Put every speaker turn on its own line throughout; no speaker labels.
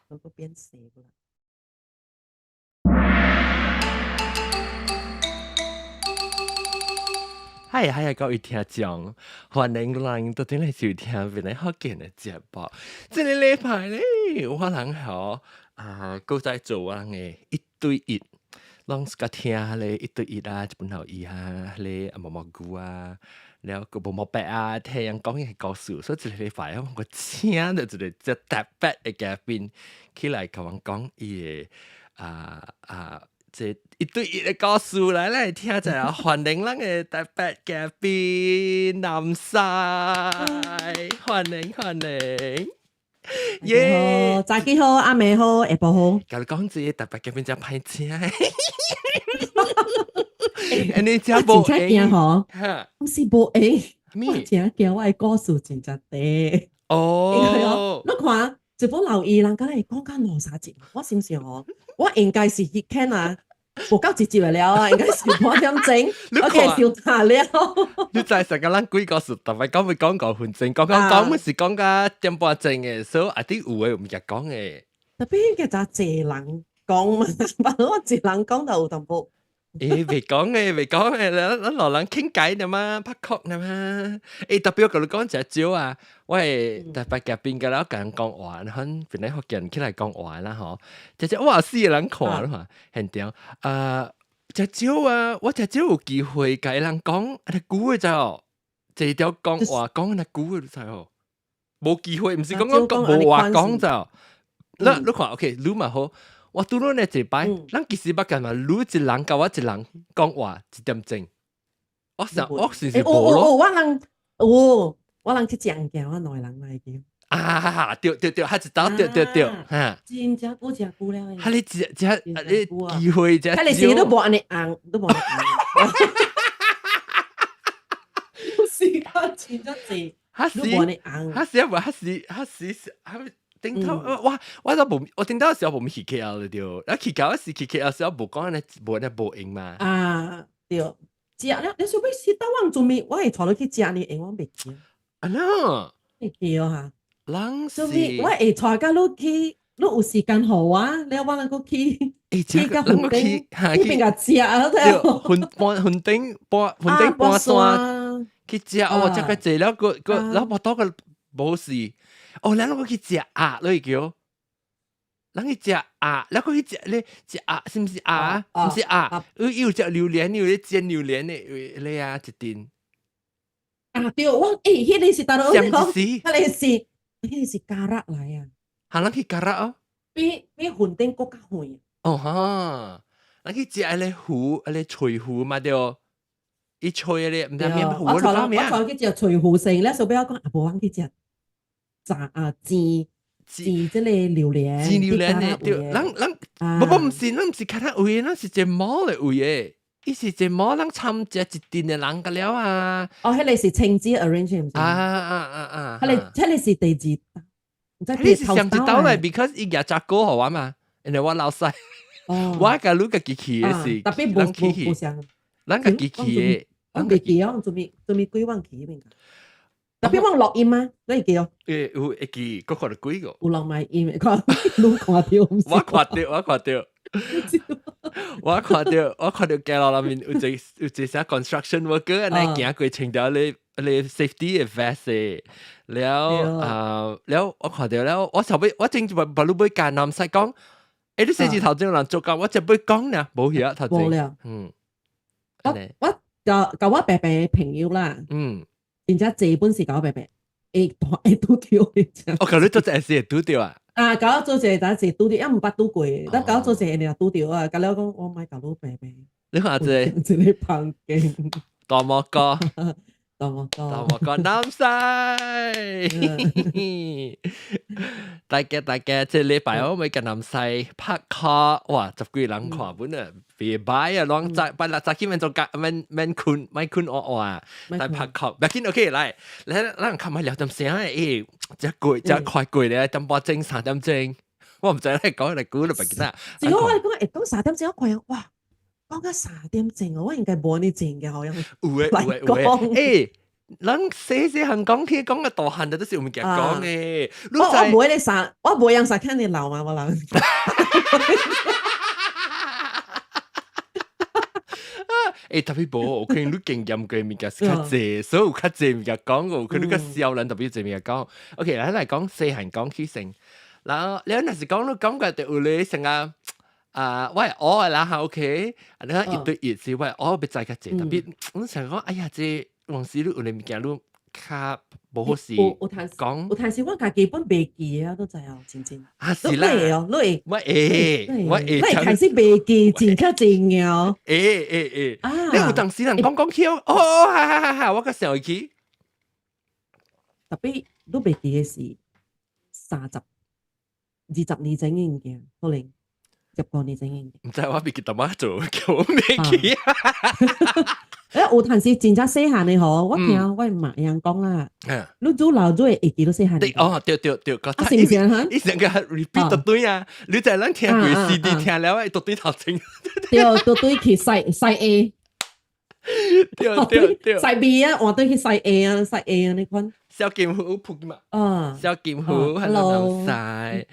嗰個變細啦。
嗨嗨，各位聽眾，歡迎來到頂來收聽邊個福建的節目。這個禮拜咧，我人吼啊，閣再做我人的一對一，攏是佮聽咧一對一啊，一本頭伊啊，咧毛毛菇啊，了閣毛毛白啊，聽人講伊個故事，所以這個禮拜我請著一個這特別的嘉賓起來共阮講伊的啊啊。這一對一的故事來來聽一下，歡迎咱的特別嘉賓南西，歡迎歡迎，
耶！早起好，暗暝好，下晡好。
共你講這個特別嘉賓真歹請，你真無閒
吼，毋是無閒，我真驚我的故事真正長。
哦，
你看，一本留意人敢會講到兩三集，我相信吼，我應該是彼天啊。無夠一集了啊，應該是半點鐘，我計收大了。
你知成個咱幾個是特別講會講5分鐘，講講講，是講到點半鐘的，所以啊啲有的有物件講的。
特別應該就濟人講嘛，我一人講就有淡薄。
欸，袂講的，袂講的，咱咱老人傾偈爾嘛，拍殼爾嘛。欸，特別我共你講一招啊，我會特別嘉賓佮了共人講話，阮本來福建起來講話啦吼，這這哇四個人看啦，現場啊，這少啊，我這少有機會共人講，按呢久的知無？這條講話講按呢久的你知無？無機會，毋是講講講無話講知無？你你看，OK，你嘛好。我拄拄呢一擺，咱其實捌幹嘛？你一人佮我一人講話一點鐘，我想我是是無咯。
我人有，我人去食物件，我兩個人來叫。
啊，對對對，彼一道對對對，哈。
真正久誠久了。
哈，你這這你機會這。
彼個時你無按呢紅，你無按呢紅。時間真正濟，
彼時，彼時啊無，彼時彼時彼頂頭我我都無，我頂頭時候無去 KL 了對，啊去 KL 時去 KL 時候無講按呢無按呢無閒嘛。
啊，對，食了，你想欲是當我準備，我會帶你去食呢，因為我袂記。
啊喏，
會記哈。
人是，
我會帶佮你去，你有時間予我，了我能夠去。
欸，
去到雲頂，去邊共食啊？
對，雲半雲頂半雲頂半山去食哦，食較濟了，閣閣了無多個無事。哦，咱攏去食鴨，你會記？咱去食鴨，咱閣去食咧食鴨，是毋是鴨？毋是鴨，伊有食榴蓮，有咧煎榴蓮的，咧啊一陣。
啊對，我欸，彼個是佗落？
啥物事？
彼個是 Karak 來啊。
哈，咱去 Karak 哦。
比比雲頂閣較遠。
哦哈，咱去食彼个魚，彼個脆魚嘛對。伊脆的咧，毋知咩魚，
我帶我帶去食脆魚生，了後尾我講啊，無阮去食。炸啊煎煎這個榴蓮，
煎榴蓮的對，咱咱無無毋是，咱毋是 Karak 位，咱是一個 mall 的位的，伊是一個 mall，咱參食一陣的人個了啊。
哦，彼個是親子 arrange
啊啊啊啊！
彼個彼個是第二，毋知
你是上一道來，because 伊舉炸鍋予我嘛，因為我老細，我佮你家己去的是，
特別無無相，
咱家己去的，
我袂記哦，做咩做咩鬼忘記彼邊。特別我錄音嗎？你會記哦？
欸，有會記，閣看著幾個。
有人買音，看你看著。
我看著，我看著，我看著，我看著街路內面有一個有一個啥 construction worker 按呢行過穿著咧咧 safety 的 vest 的，了啊了我看著了，我後尾我正就把你欲共南西講，欸你設計頭前有人做工，我就欲講呢，無去啊頭前。
無了。
嗯。
我我共共我爸爸的朋友啦。真正這本是共我爸爸會會拄著的。
哦，共你做一個是會拄著啊？
啊，共我做一個，但是拄著，猶毋捌拄過，但共我做一個爾拄著啊，共了講我莫共你爸爸。
你看這
個，一个房間。
大魔哥，
大魔哥，
大魔哥南西。大家大家，這禮拜我欲共南西拍卡，哇，十幾人看本啊，袂歹啊，攏早拜六早起免做工，免免睏，免睏烏烏，來拍卡，欲緊 OK 來，來咱較欲聊點聲欸，這過這快過咧，點半鐘三點鐘，我毋知你講來久就袂記得。
如果我講會講三點鐘，我看哇，講到三點鐘哦，我應該無按呢靜嘅，好像。
有誒有誒有誒，欸，咱細細漢講起講個大漢都是有物件講嘅。
我唔會你啥，我唔會用啥看你老嘛，我人。
特別無，可能你經驗過物件是較濟，所以有較濟物件講過，可能你較少人特別濟物件講。OK，咱來講細漢講起先，然後你若是講你感覺就有咧成啊。啊，我係學的啦嚇，OK，啊，你看一對一是我會學欲知較濟，特別我想講，哎呀，這往時你有咧物件你較無好勢講。
有陣時我家己本袂記啊，都知哦，真真。
啊是啦，
你會，
我會，我會。
你會開始袂記，真較重要。
會會會，你有當時人講講起哦，哈哈哈哈，我較想會起。
特別你袂記的是30、20年前的物件，可能。10個年前的。
毋知我袂記得媽做，叫我袂記。
有陣時真正細漢的吼，我聽我媽樣講啦。你愈老愈會記得細漢。
對哦，對對對，
啊是毋是啊？
伊成個 repeat 就對啊，你在咱聽過 CD 聽了，會對頭前。
對，都對去 side side A。
對對對。
side B 啊，換對去 side A 啊，side A 啊，你看。
小金虎撲嘛？
啊，
小金虎，hello，南西，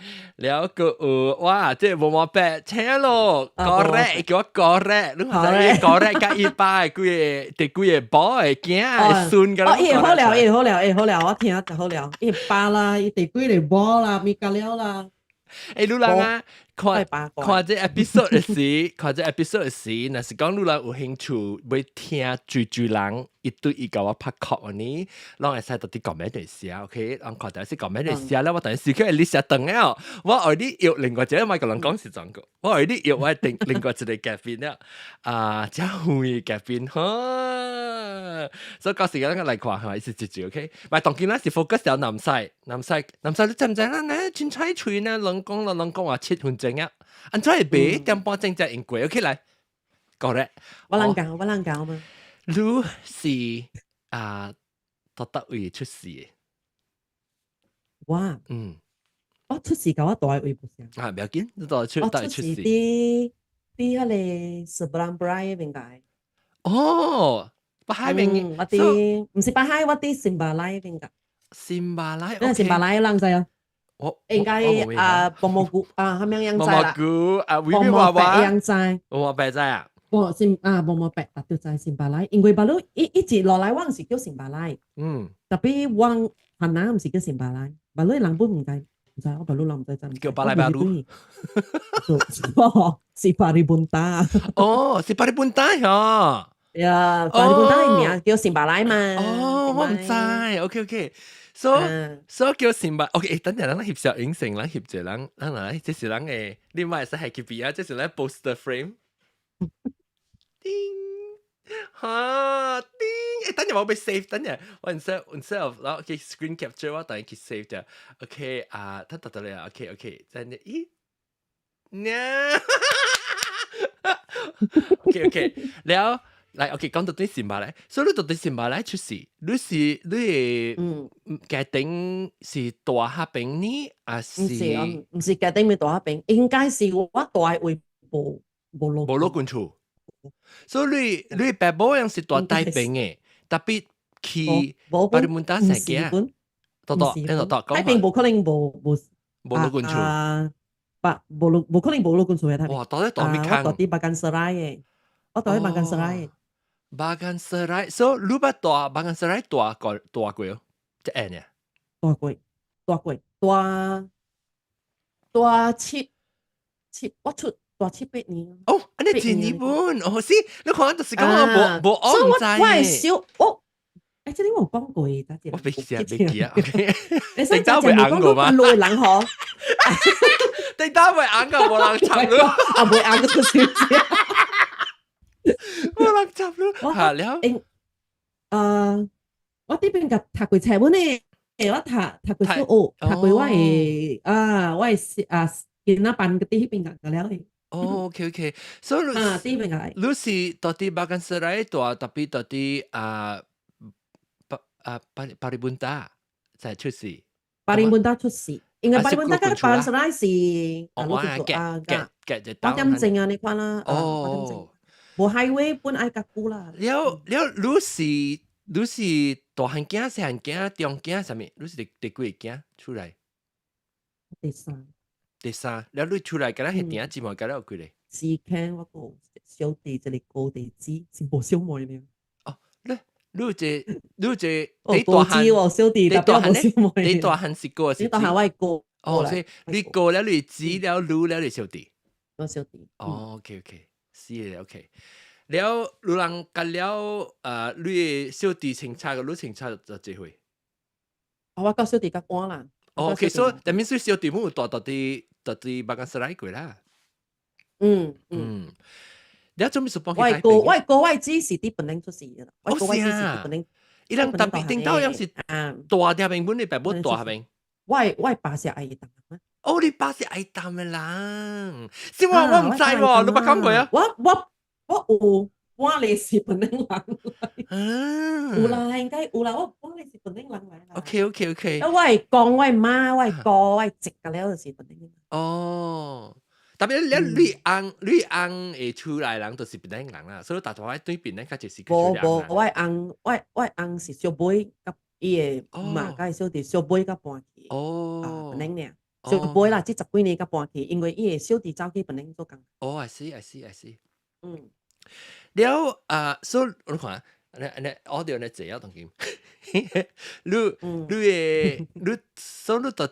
了個有哇，這無毛白請咯，哥咧叫我哥咧，你看這哥咧甲伊爸幾個第幾個寶的囝孫個。
哦，伊好了，伊好了，伊好了，我聽就好了。伊爸啦，伊第幾個寶啦，咪個了啦。
欸，你人啊，看看這 episode 的時，看這 episode 的時，若是講你人有興趣欲聽追追人一對一共我拍 call 呢，攏會使到佇 comment 度寫，OK？人看到是 comment 度寫咧，我等時佢你寫斷了，我愛你約另外一個，莫共人講是怎個，我愛你約我定另外一個嘉賓了，啊，遮遠的嘉賓，呵，所以到時間咱來看下，是一集 OK？但當今咱是 focus 喺南西，南西，南西，你知毋知咱呢？凊彩喙呢，人講咯，人講話7分鐘啊，按怎會袂1點半鐘才用過？OK 來，過來，
我人講，我人講嘛。
你是啊，佗佗位出世的？
我，我出世佮我蹛的位無相。
啊，不要緊，你佗出
我出世佇佇彼個 Seberang Perai 邊個。
哦，北海邊。
我佇毋是北海，我佇新巴拉邊個。
新巴拉，
那新巴拉人知哦。
我
應該啊，薄蘑菇啊，啥物樣知啦？
薄蘑菇啊，威威娃娃
樣知。
毛毛白知啊？
無新啊，毛毛白，就知新巴拉，因為巴魯一一直落來，我是叫新巴拉。特別我雲南毋是叫新巴拉，巴魯人本毋知，毋知我巴魯人毋知真。
叫巴拉巴魯。
哦，是巴里本達。
哦，是巴里本達嗬。
呀，巴里本達的名叫新巴拉嘛。
哦，我毋知，OK OK。So so 叫新巴，OK，等陣咱翕小影成，咱翕一人，咱來，這是咱的，你莫會使係去比啊，這是咱 poster frame。叮，哈，叮，等陣我欲 save，等陣我 instead of 然後去 screen capture 我等下去 save 啫。OK 啊，得得得了，OK OK，等陣咦，呢，OK OK，了。來，OK，講到對新巴拉，所以你到佇新巴拉出世，你是你的家庭是蹛彼邊呢，還是？
毋是，毋是家庭咪蹛彼邊，應該是我蹛的位無無落
無落近厝，所以你你爸母樣是蹛大邊的，特別去巴里門達生囝，多多，你多多
講。大邊無可能無無
無落近厝。
啊，無無無可能無落近厝的。
哇，蹛佇蹛咪空？
我蹛佇 Bagan Serai 的，我蹛佇 Bagan Serai。
Bagan Serai，所以你捌蹛 Bagan Serai 蹛過蹛過哦，這樣呢？
蹛過，蹛過，蹛蹛七七，我出蹛七八年。
哦，按呢真日本，哦是，你看就是講我無無我毋知。
我係小我，這個我有講過，
我袂記啊，袂記啊，OK。
你
頂早袂紅過嗎？
老人嗬，
頂早袂紅過，無人插你。
啊，袂紅過少少。
無人插你。嚇了。
我這邊個讀過冊本呢，我讀讀過小學，讀過我的啊，我的啊，囡仔班佇彼邊個了的。
哦，OK OK，所以
啊，這邊個。
你是蹛佇 Bagan Serai 蹛，特別蹛佇啊巴啊巴巴里本達才出世。
巴里本達出世，因為巴里本達佮 Bagan Serai 是
啊，我夾夾夾一
8點鐘啊，你看啦。哦。無 highway 本愛較久啦。
了了，你是你是大漢囝、細漢囝、中囝啥物？你是第幾個囝出來？
第三。
第三，了你出來，敢若係弟姊妹，敢若有幾個？
四間我個小弟一個哥弟姊，是無小妹呢。
哦，你這
哦，哥姊喎，小弟
你大漢
咧？
你大漢是哥是？
你大漢我係哥。
哦，所以你哥了你姊了女了你小弟。
我小弟。
哦，OK OK，是的，OK。了，有人甲了，你的小弟清楚個，你清楚就幾歲？
哦，我甲小弟較晚啦。
哦，OK，所以但面說小弟姆有大到佇馬鞍山來過啦。你做咩事幫
我哥我哥我姊是佇檳城出世的啦。
哦，是啊。伊人特別頂到樣是大條邊，本你爸母大邊。
我爸是愛淡啊。
哦，你爸是愛淡的人，是我毋知喎，你捌講過啊？
我有，我你是檳城人。
嗯。
有啦，應該有啦，我你是檳城人來啦。
OK。
我係講我媽，我哥，我侄個了就是檳城人。
哦。特別你翁會出來人就是檳城人啦，所以大大對檳城較就是。
無無，我翁是小妹佮伊的媽佮小弟小妹佮搬去。檳城爾。小妹啦，這十幾年佮搬去，因為伊的小弟走去檳城做工。
哦，I see, I see, I see。了啊，所以你看，你我哋你這樣當今，你的你，所以你到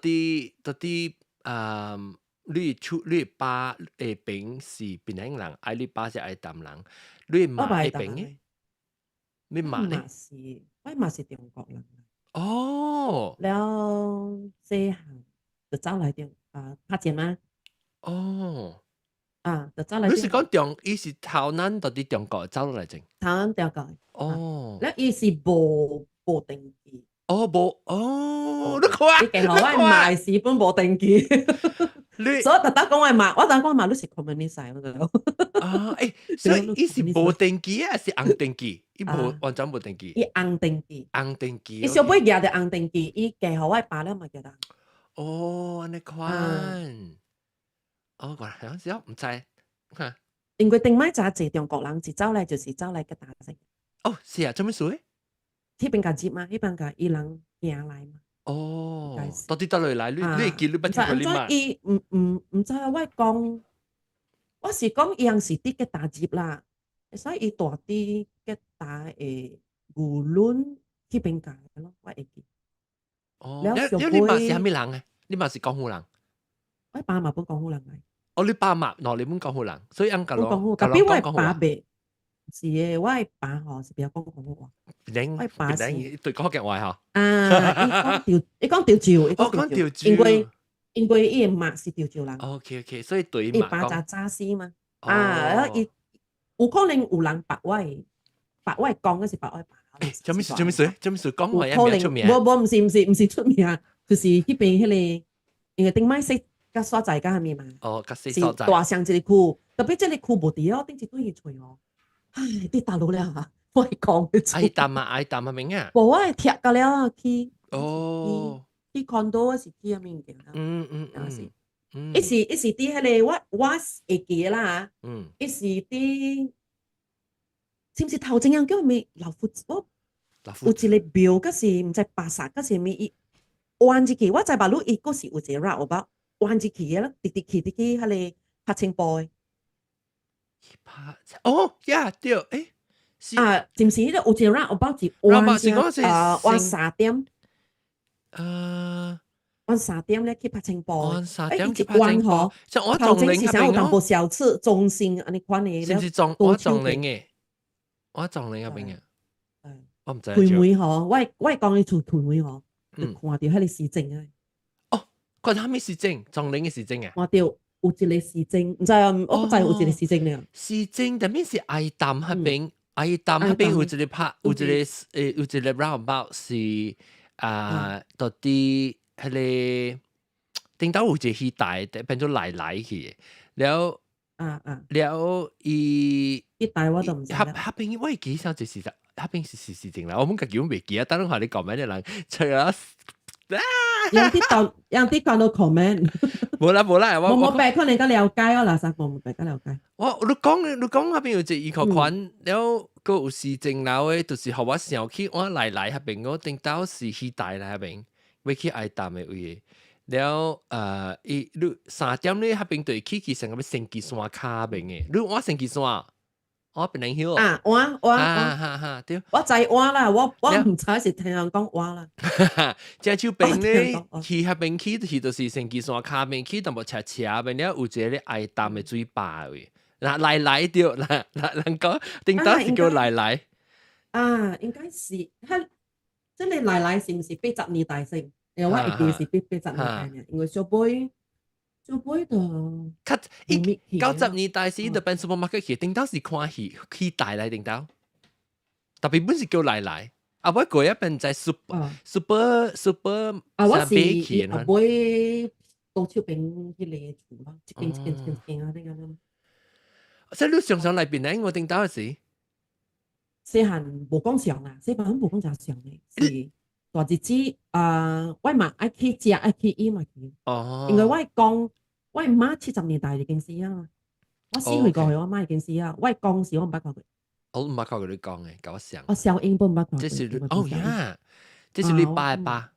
底啊？你爸的邊是檳城人，愛你爸是愛淡人，你媽的邊嘅？你媽呢？
是，我媽是中國人。
哦。
了細漢就走來中啊，拍錢嗎？
哦。
啊，就走來。
你是講中，伊是頭南到佇中國走落來種？
頭南中國。
哦。
了伊是無登記。
哦，無，哦，你看，
你見我媽是本無登記。
你
所以特登講我媽，我等講媽你是 communist 我就。
啊，所以伊是無登記啊，是紅登記？伊無完全無登記。
伊紅登記。
紅登記。
伊小尾舉著紅登記，伊嫁予我爸了嘛舉著。
哦，按呢款。哦，原來是哦，毋知，看。
因為頂擺真濟中國人一走來就是走來吉打城。
哦，是啊，做咩事？
彼邊共入嘛，彼邊共伊人行來嘛。
哦，到底佗落來？你會記你捌聽過你嘛？
伊毋知啊，我講，我是講伊人是佇吉打入啦，所以伊住佇吉打的牛崙彼邊界咯，我會記。
哦，你媽是啥物人啊？你媽是廣府人？
我爸嘛本廣府人來。
哦，你爸媽喏，你本廣府人，所以按甲
攏 tapi 我爸袂是的，我爸吼是比較講廣府話。
我爸是對講福建話吼。
啊，伊講潮州，
伊講潮州，
因為伊的媽是潮州人。
OK，所以對
伊爸就早死嘛。啊，伊有可能有人白我講的是白我爸。
做咩事？做咩事？做咩事？講話也出名。
無無，毋是出名，就是彼邊彼个，因為頂擺說佮所在佮啥物嘛。
哦，佮
是大上一個區，特別這個區無佇哦，頂一對去揣哦。唉，佇大陸了啊，我會講。
愛淡啊，愛淡啊，明啊。
無，我會拆甲了去。
哦。
去 condo 是去啥物物件？是。伊是佇彼个，我會記啦。伊是佇，是毋是頭前樣叫啥物老夫子？我有一個廟，閣是毋知巴剎，閣是啥物？伊彎入去，我知目魯伊閣是有一個 roundabout 彎入去的咯，直直去直去彼个拍青埔的。
拍哦呀對，是
啊，是毋是彼个有一個 roundabout 是彎正啊，彎3點。彎3點咧去拍青埔。
彎三點去拍青埔。像我
頭前是啥有淡薄小吃中心按呢款的。
是毋是中我中玲的？我中玲嗰邊嘅。我毋知。
屯門吼，我講伊厝屯門吼，就看著彼个市政啊。
哦，看啥物市政？中玲的市政啊？
看著有一個市政，毋知啊，我不知有一個市政爾。
市政但面是愛淡彼邊，愛淡彼邊有一個拍，有一個 roundabout 是啊，到底彼个頂頭有一個戲台，變做來來去，了了伊
一台我都毋知。
彼邊我會記啥就是彼邊是市政啦，我們家己袂記啊，等下你講咩的人，除了
人啲當人啲講到 comment，
無啦無啦，我
無無白可能較了解哦，垃圾無無白較了解。
我你講彼邊有一個醫學館，了閣有市政樓的，就是予我想起我奶奶彼邊，我頂到是去大那邊，欲去愛淡的位的。了伊你3點咧，彼邊就會去成個神奇山跤邊的。你換神奇山，我檳榔丘。
啊，換換。
啊哈哈，對。
我知換啦，我毋知是聽人講換啦。
正手邊咧，去彼邊去就是神奇山跤邊去，淡薄斜斜邊了有一個咧愛淡的水壩位。嗱來來對，嗱嗱人講頂到是叫來來。
啊，應該是，彼這个來來是毋是80年代先？因為我會記是八十年代爾，因為小妹小妹就
較伊90年代時就變 supermarket 去，頂到是看戲去大來頂到，特別本是叫來來，後尾過一變在 super super super
啊，我是後尾到手邊彼个厝咯，一間一間一間一間啊，你咁樣。
所以你常常來檳城，我頂到時
細漢無講常啦，細漢無講誠常的，是大日子啊，我嘛愛去食，愛去伊嘛去。
哦。
因為我講，我媽70年代已經死啊，我4歲過去，我媽已經死啊。我講時我毋捌看過。
我毋捌看過你講的，共我想。
我小英本毋捌看過。
這是哦呀，這是你爸的爸。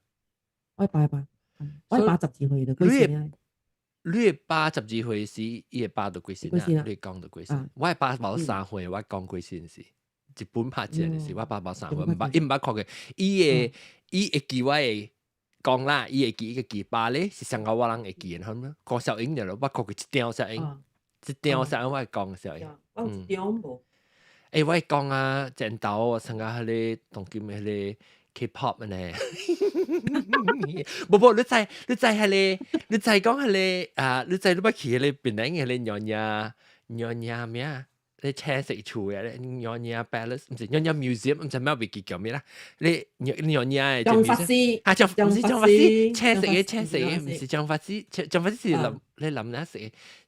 我爸的爸，我爸12歲就過身啊。
你的爸12歲時，伊的爸就過身啊。你講就過身。我的爸無3歲，我講過身時，日本拍戰時，我爸無3歲，毋捌，伊毋捌看過。伊會記我的講啦，伊會記伊個記爸咧，是上個我人會記的，好無？郭小英就捌看過一張小英，一張小英我會講小英。
嗯。一張無。
欸，我會講啊，前頭我參加彼个當今彼个 K-pop 呢。無無，你知彼个，你知講彼个啊？你知你捌去彼个檳城彼个娘惹娘惹咩啊？你青色厝的娘惹 Palace，毋是娘惹 Museum，毋知咩袂記叫咩啦？你娘娘惹的
張法師
啊，張毋是張法師，青色的青色的，毋是張法師，張法師是林你林哪色？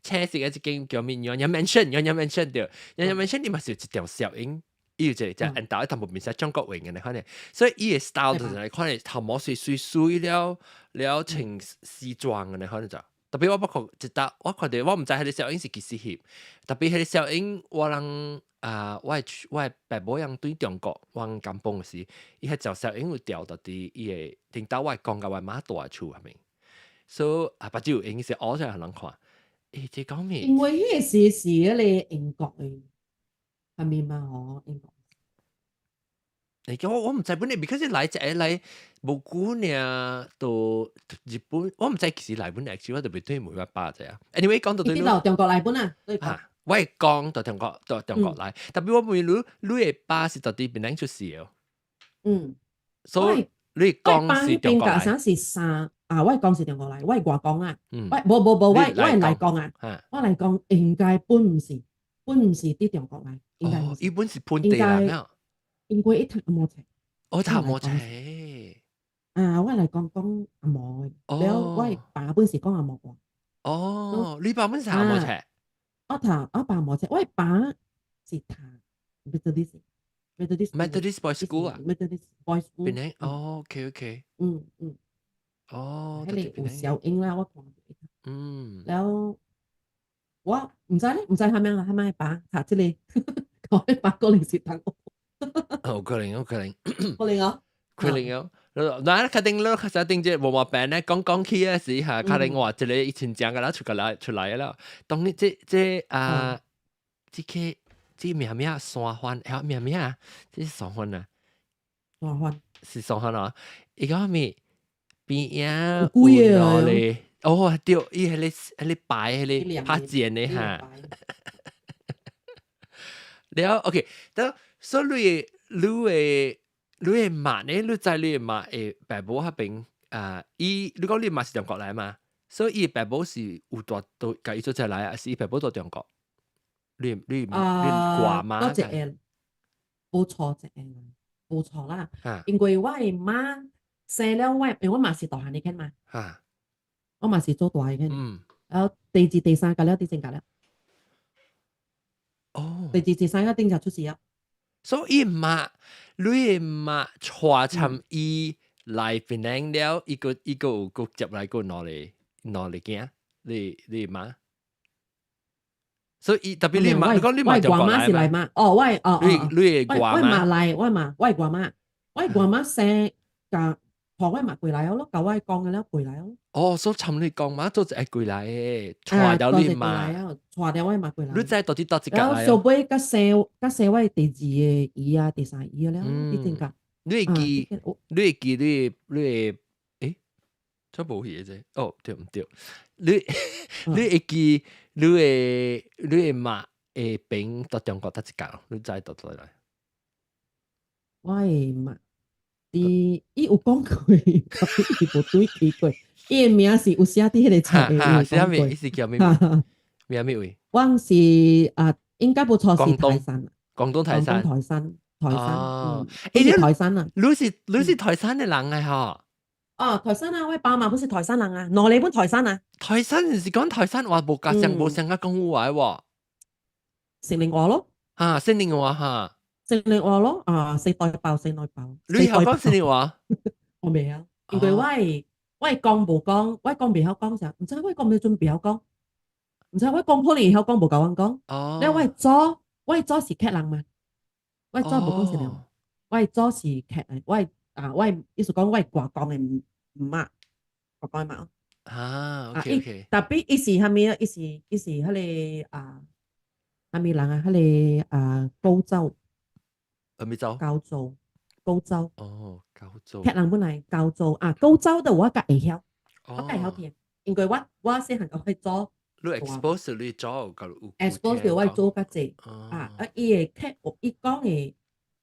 青色的一間叫咩娘惹 Mansion，娘惹 Mansion 對，娘惹 Mansion 你嘛是有一條小影。伊有一個只因兜頭毛面寫張國榮的款的，所以伊的 style 就是來看的頭毛水水水了了穿西裝的款就。特別我捌看一搭，我看著我毋知彼个小影是幾時翕，特別彼个小影我人啊，我的爸母人對中國往甘榜時，伊彼條小影有調到佇伊的頂兜我公共我媽住的厝下面，所以啊，目睭有影是烏出來予人看。欸，這講咩？
因為彼個時是彼个英國的，係咪嘛？吼，英國。
欸，我毋知本來，because 來一個來無久爾到日本，我毋知幾時來本來，其實我特別對問我爸知啊。Anyway，講到對
你到中國來本啊？
啊，我會講到中國來，特別我問你，你的爸是到底檳城出世的？所以你講是中國來。
啥是三啊？我講是中國來，我係外公啊。我無無無，我係來講啊。我來講應該本毋是，本毋是佇中國來，應該。
伊本是本地人啊。
因為伊讀紅毛冊。
哦，讀紅毛冊。
啊，我來講講紅毛的，了我爸本是講紅毛話。
哦，你爸本是紅毛冊？
我讀我爸紅毛冊，我爸是讀 Methodist，Methodist。
Methodist Boys School 啊
？Methodist Boys School。
檳城哦，OK。哦，
彼个有小英啦，我看。了我毋知咧，毋知蝦米啊，蝦米爸讀這个，我爸可能是讀。
哦，可能，有可能，
可能哦，
可能哦。嗱，確定咯，確定這無毛病咧，講講起啊時嚇，確定話這個以前講個啦，出來了。當你這啊，這個這名咩山番，嚇名咩啊？這是山番啊？
山番
是山番啊？伊講咩？邊仔有咧？哦，對，伊彼個擺彼個拍箭的哈。了，OK，得所以你的媽呢？你知你的媽會爸母彼邊啊？伊你講你媽是中國來嘛？所以伊爸母是有蹛到共伊做伙來，還是伊爸母佇中國？你外媽？
多一個無錯一個啦，無錯啦。因為我的媽生了我，因為我媽是大漢的嘛。我嘛是做大的。然後第二、第三個了，第三個了。第二、第三個頂就出事了。
所以媽，你的媽帶參伊來檳城了，伊閣有閣接來閣兩个兩个囝。你媽？所以特別你媽，你講你
我
媽就
外媽是
過來嘛？
來嘛？哦，我哦哦，
你
我我
外媽
媽來，我媽，我外媽生共抱我媽過來咯，共我講嘅了過來咯。
哦，所以尋你講媽做一個過來嘅，帶著你媽，
啊，帶著我媽過來。
你知到底佗一
然後
個來
小尾佮生我第二個姨啊，第三姨了，你真個。
你會記，你會記你會，誒，這無去嘅啫。哦，對毋對？你會記你的媽會變到中國佗一個？你知佗佗來？
我的媽，伊有講過，伊無對記過。伊的名是有寫佇彼個冊的，
哈，啥物？伊是叫咩名？咩位？
我是啊，應該無錯是台山。
廣東台山。
台山，台山。哦，伊是台山啊。
你是台山的人來吼？
哦，台山啊，我爸媽本是台山人啊，哪裡本台山啊？
台山是講台山話，無加上無上個講話喎。
城寧話咯。
哈，城寧話哈。
城寧話咯，啊，四代包，四代包。
你曉講城寧話？
我未曉，因為我講無講，我講袂曉講啥，毋知我講咩陣袂曉講，毋知我講可能會曉講，無夠人講。
哦。
了我祖是客人嘛，我祖無講城寧話，我祖是客人，我啊我意思講我外公的毋媽，外公的媽。
啊，OK OK。
Tapi 伊是啥物啊？伊是彼個啊，啥物人啊？彼個啊，高州。
啥物州？
高州，高州。
哦，高州。
客人本來高州啊，高州的我較會曉，我較會曉聽，因為我細漢共我祖。
你 expose 你祖個有
expose 我祖較濟啊，啊伊會客，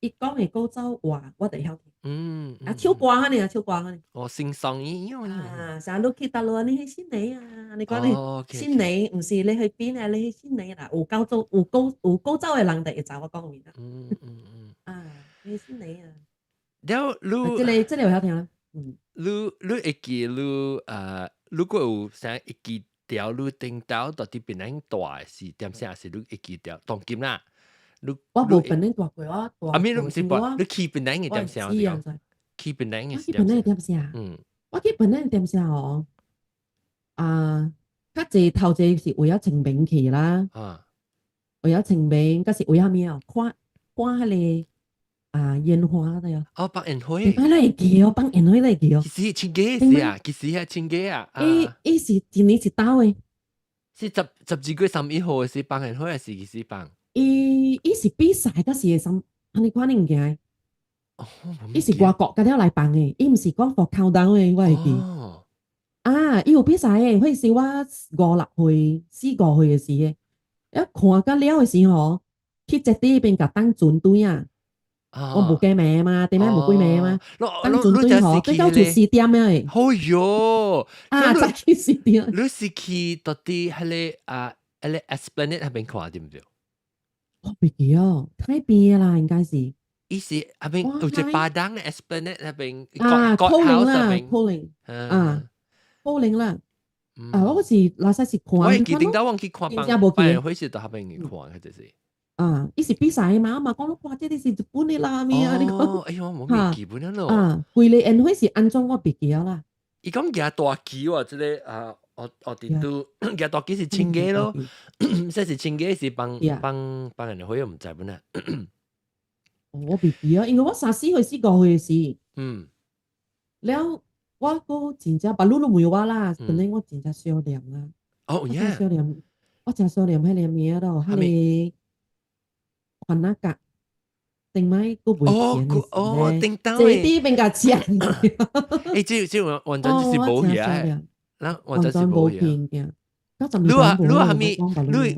伊講的高州話，我就會曉聽。啊，唱歌按呢啊，唱歌按呢。
哦，新上伊
啊，像你去佗落，你去悉尼啊？你講你悉尼，毋是你去邊啊？你去悉尼啦，有高州有高州的人就會知我講啥物啦。啊，你悉尼啊？
了，你
這個有曉聽啦。嗯。
你會記你如果有啥會記著你頂頭到底檳城蹛是點啥？是你會記著當今啦？你
我無檳城蹛過，我蹛。
啊，咪你毋是蹛，你去檳城的點啥？去檳城的
我去檳城點啥？
嗯。
我去檳城點啥哦？啊，較濟頭一是為咗清明去啦。為咗清明，閣是為啥物哦？看看彼個啊煙花的喲。
哦，放煙花。
你會記哦，放煙花你會記哦。
其實真假是啊，其實係真假啊。
伊伊是一年一度的。
是12月31號是放煙花，還是幾時放？
伊是比賽，閣是啥按呢款的物件。
哦，
伊是外國佮了來放的，伊毋是講 for countdown 的，我會記。啊，伊有比賽的，彼時我五六歲、四五歲的時的，一看甲了的時候，去捷地彼邊共等船隊啊。我無幾暝嘛，頂擺無幾暝嘛，等船隊吼，對到出4點的。
哎喲，
啊，早起4點。
你是去到底彼個啊，彼個 Esplanade 彼邊看對毋對？
我袂記哦，太邊啦，應該是。
伊是彼邊有一個巴當的 Esplanade 彼邊，
啊，可能啦，可能，啊，可能啦。啊，我是拉薩是看。
我會記頂到我去看放放煙花是佇彼邊去看，彼就是。
啊，伊是比賽嘛，嘛講你看這个是日本的啦，咩啊？你講。
哎喲，我未記本了咯。
啊，規个煙花是按怎我袂記了啦。
伊講舉大旗喎，這个啊，我佇都舉大旗是親家咯，這是親家是幫幫幫人會，我毋知本啊。
我袂記啊，因為我三四歲、四五歲的時。了，我閣真正，別路攏問我啦，本來我真正想念啦。
哦，
我真想念，我真想念彼个物仔咯，彼个番仔角，頂擺閣袂見的
哦，頂當
這啲變甲食。
欸，這完全就是無去啊！咱完全是無去
啊。
你話你話啥物？你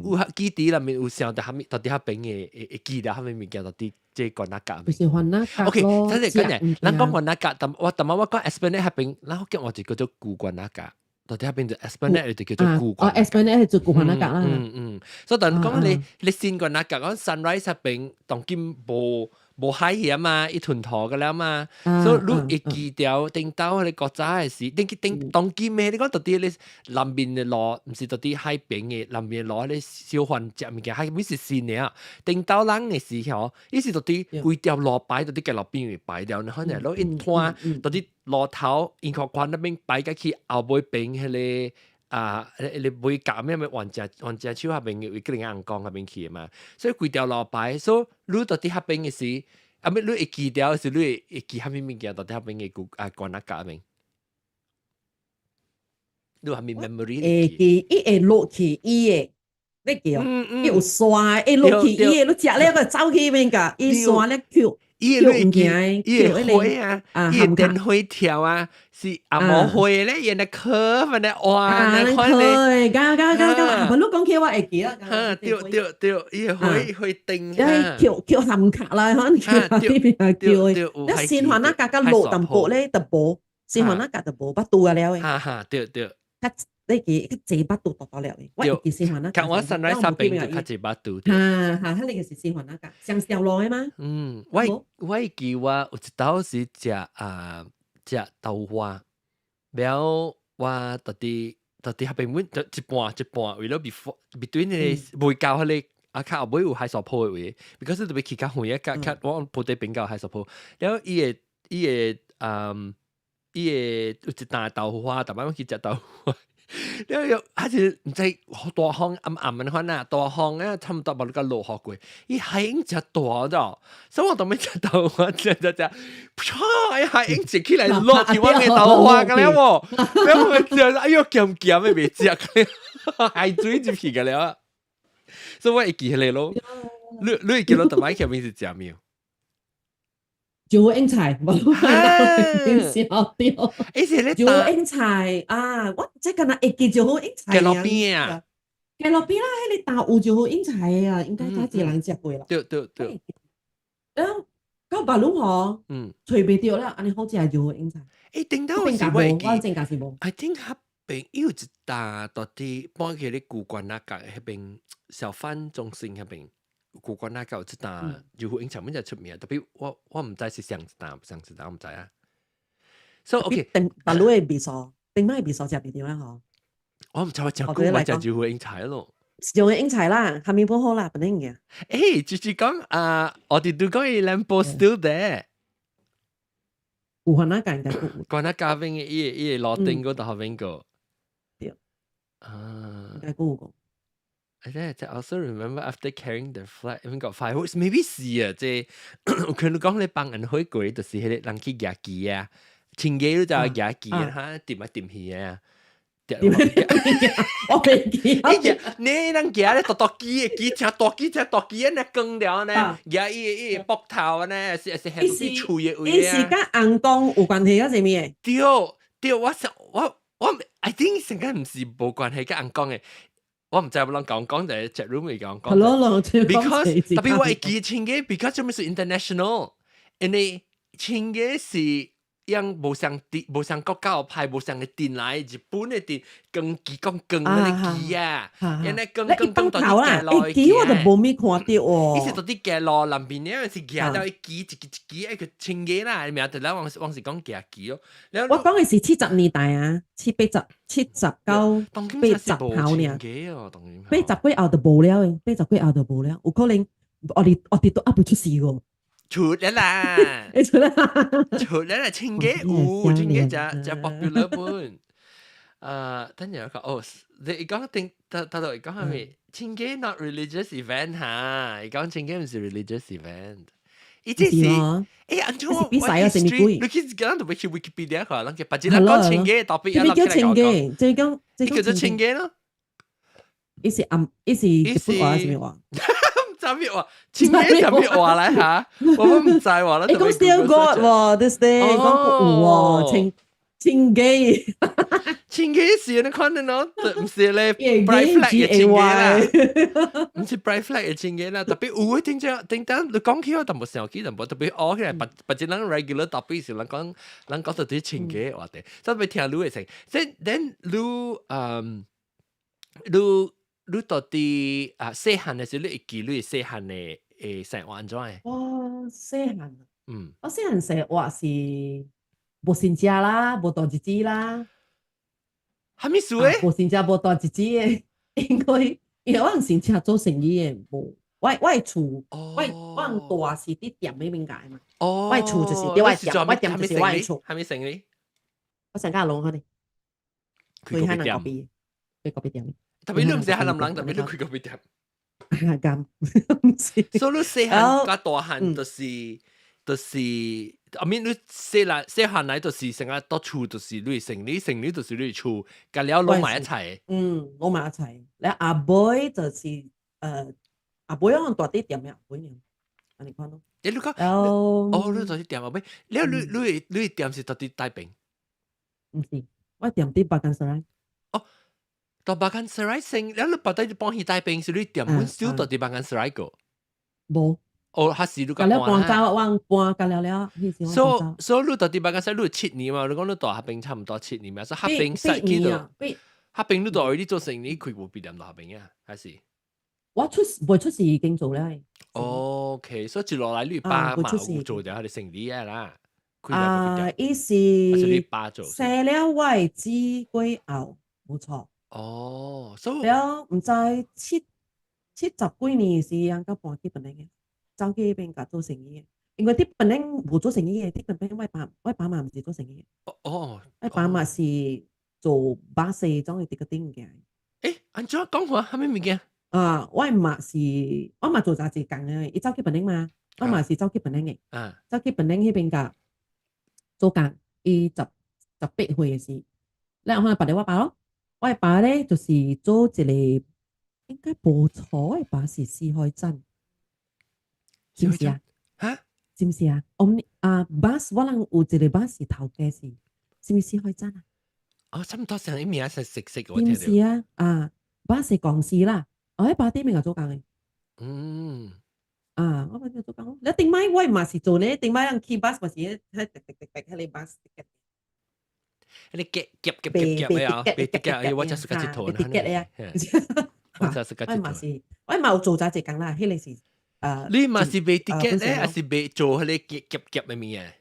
有記佇內面有想著啥物？到底彼邊的會記得啥物物件？到底這番仔角？
就是番仔角
OK，等陣等陣，咱講番仔角，但我但我講 Esplanade 彼邊，咱福建話就叫做舊番仔角。到底彼邊就 Esplanade 就叫做舊
哦，Esplanade 係做舊番仔角啦。
嗯嗯，所以當講你新番仔角講 Sunrise 彼邊，當今無海去啊嘛，伊吞塗個了嘛，所以你會記著頂到彼個國早的時，頂頂當今的你講到底你南面的路，毋是到底海邊的南面的路，彼個小販食物件，彼物是新的啊。頂到人的時候，伊是到底規條路擺到底街路邊位擺了，然後呢，攏一攤到底路頭，因看看那邊擺甲去後尾邊彼個啊，你袂夾咩咩橫正手下邊嘅位，叫人尪公彼邊去的嘛，所以規條路牌，所以你到佇彼邊的時，啊咩你會記著是你會記啥物物件到佇彼邊的古啊關那甲邊，你有啥物 memory？
會記，伊會落去伊的，你記哦？伊有山，會落去伊的，你食了個走去邊個，伊山咧抾。
伊會記，伊會火啊，伊會電火跳啊，是紅毛火咧，伊那顆份咧，哇，那款
咧，加加加加，你講起我會記啦。
哈，對對對，伊會火會燈
啊，抾抾含卡啦，可能抾呢邊係叫的。你新環那價格落淡薄咧，就無，新環那價就無巴肚啊了的。
哈哈，對對。
較你記較濟巴肚多多了的，我會記新環那。
看我 Sunrise 那邊就較濟巴肚。
哈哈，彼個是新環那價，上小路的嗎？
嗯，我會記我有一道是食啊食豆花，了我到底到底彼邊阮就一半一半，為了 before between 那個未到彼個啊較後尾有海沙埔的位，because 特別去較遠啊，較較我埔底邊到海沙埔，了伊個伊個嗯伊個有一擔豆腐花，逐擺阮去食豆腐花。了又還是毋知大風暗暗的款啊，大風啊，差毋多無你甲落雨過，伊海湧誠大咗，所以我當欲食豆花，食食食，啪！海湧一起來落去我的豆花個了無，了我食，哎喲鹹鹹的袂食，海水入去個了，所以我會記彼個咯。你會記得逐擺去彼邊是食咩？
招英菜，無笑掉。
伊是咧
招英菜啊！我這敢若會記招英菜。
街路邊啊，
街路邊啦，彼個大有招英菜啊，應該較濟人食過啦。
對對對。
誒，到別攏吼，揣袂著了，按呢好食招英菜。
欸，頂頭是我會記，
我真價是無。
I think 彼邊有一搭到底搬去咧舊關那角彼邊小販中心彼邊。舊關那角有一搭招呼英菜，本就出名，特別我毋知是上一擔上一擔，我毋知啊。So OK，
頂別攏的味素，頂擺味素食袂著啦吼。
我毋知我食過我食招呼英菜咯。
招呼英菜啦，下面不好啦，本來嘅。
欸，就是講啊，我哋都講伊 lamp post still there。
有關那間應該有。
關那家邊嘅伊個路頂嗰度後邊個。
對。
啊。
應該有個。
I also remember after carrying the flag, even got fireworks. Maybe 是啊，這有可能講你幫人火過，就是彼個人去舉旗啊，清家你就舉旗啊，哈，掂啊掂去啊。
我袂記。
你人舉咧大大支的旗，誠大支誠大支，呢光了呢，舉伊伊膊頭呢，是係是喙的位啊。
伊是佮尪公有關係啊，啥物的？
對對，我想我我，I think 成個毋是無關係佮尪公的。我毋知有人講講就係 chat room 嚟講講。
係咯咯
，because 特別我會記清嘅，because 做咩是 international，因為清嘅是樣無相地無相國家派無相的電來，日本的電光旗講光那個旗啊，因為光光光到啲街路，
旗我就無咪看著哦。
伊是到啲街路南邊咧，是舉到一支一支一支，一個清嘅啦，名就咱往往是講舉旗咯。
我講的是70年代啊，七八十、七十九、八十頭爾，八十幾後就無了的，八十幾後就無了，有可能我哋都猶未出世喎。
出了啦，
出啦，
出了啦，清嘅有，清嘅誠誠 popular 本。啊，等陣我講，哦，你講定，頭頭頭講係咪？清嘅 not religious event 嚇，伊講清嘅毋是 religious event。伊這是，欸，按怎我
比賽啊，啥物鬼？
你去講特別去 Wikipedia 看，人家別只人講清嘅，特別
啥物叫清嘅？這講，
這叫做清嘅咯。
伊是暗，伊是日本話啥物話？
啥物話？清嘅啥物話來嚇？我們毋知喎。
伊講 still got 喎，this day 講有喎，清清嘅。
清嘅是你看到喏，毋是咧 pride flag 嘅清嘅啦，毋是 pride flag 嘅清嘅啦。特別有嘅聽者聽等你講起我淡薄想起淡薄，特別學起來，別別只人 regular 特別是人講人講到啲清嘅話題，特別聽你會成。即 then 你嗯你你到底啊細漢的時候，你會記你細漢的的生活按怎的？
我細漢，我細漢生活是無薪食啦，無大日子啦。
啥物事咧？
無薪食無大日子的，因為我先生做生意的，無我的厝，我大是佇店裡面蓋嘛。我的厝就是佇我的店，我店就是我的厝。
啥物生意？
我上家龍可能，開漢人咖啡。開咖啡店。
Tapi 你毋是漢南人，tapi 你開咖啡店。
咁，毋是。
所以你細漢佮大漢就是，I mean 你細來細漢來就是成個到厝就是你的生理，生理就是你的厝，佮了攏埋一齊。
嗯，攏埋一齊。你阿妹就是阿妹可能大啲店嘅阿妹呢，按呢款咯。
欸，你講，哦，你佇店阿妹，你店是佇佗邊？
毋是，我店佇 Bagan Serai。
哦，佇 Bagan Serai 先，了你別底搬去大邊是你店本少佇 Bagan Serai 個？
無。
哦，還是你
搬搬走，我搬甲了了，
所以你佇 Bagan Serai 你7年嘛？你講你佇彼邊差唔多七年嘛？所以彼邊使去到，彼邊你都你做生意開無畢業佇彼邊啊？還是？
我出未出事已經做了。
OK，所以一落來你爸嘛有做著彼个生意啊啦。
啊，伊是
你爸做。
生了我的姊過後，無錯。
哦，所以
了毋知70幾年時，人佮搬去檳城的，走去彼邊共做生意的。因為佇檳城無做生意的，佇檳城我爸媽毋是做生意的。我爸媽是做巴士種的 ticketing 物件。
欸，按怎講話？啥物物件？
啊，我媽是我媽做雜誌工的，伊走去檳城嘛，我媽是走去檳城的，走去檳城彼邊共做工，伊18歲的時，了後來別個我爸咯，我爸咧就是做一個應該無錯，我爸是四海鎮，是毋是啊？
哈？
是毋是啊？我們啊，bus 我人有一個巴士頭家是，是毋是四海鎮啊？
哦，差唔多上伊名是熟悉，我
聽是啊，啊，巴士公司啦。我喺爸啲面做工的。啊，我爸做工。你頂擺我嘛是做呢，頂擺人去 bus 嘛是迄滴滴滴滴彼個 bus ticket。
你夾夾夾夾夾啊，賣 ticket，我就是個佚佗。
賣 ticket 啊。
我就是個佚佗。
我嘛是，我嘛有做雜一工啦，彼個是啊。
你嘛是賣 ticket 咧，還是賣做彼個夾夾夾的物件？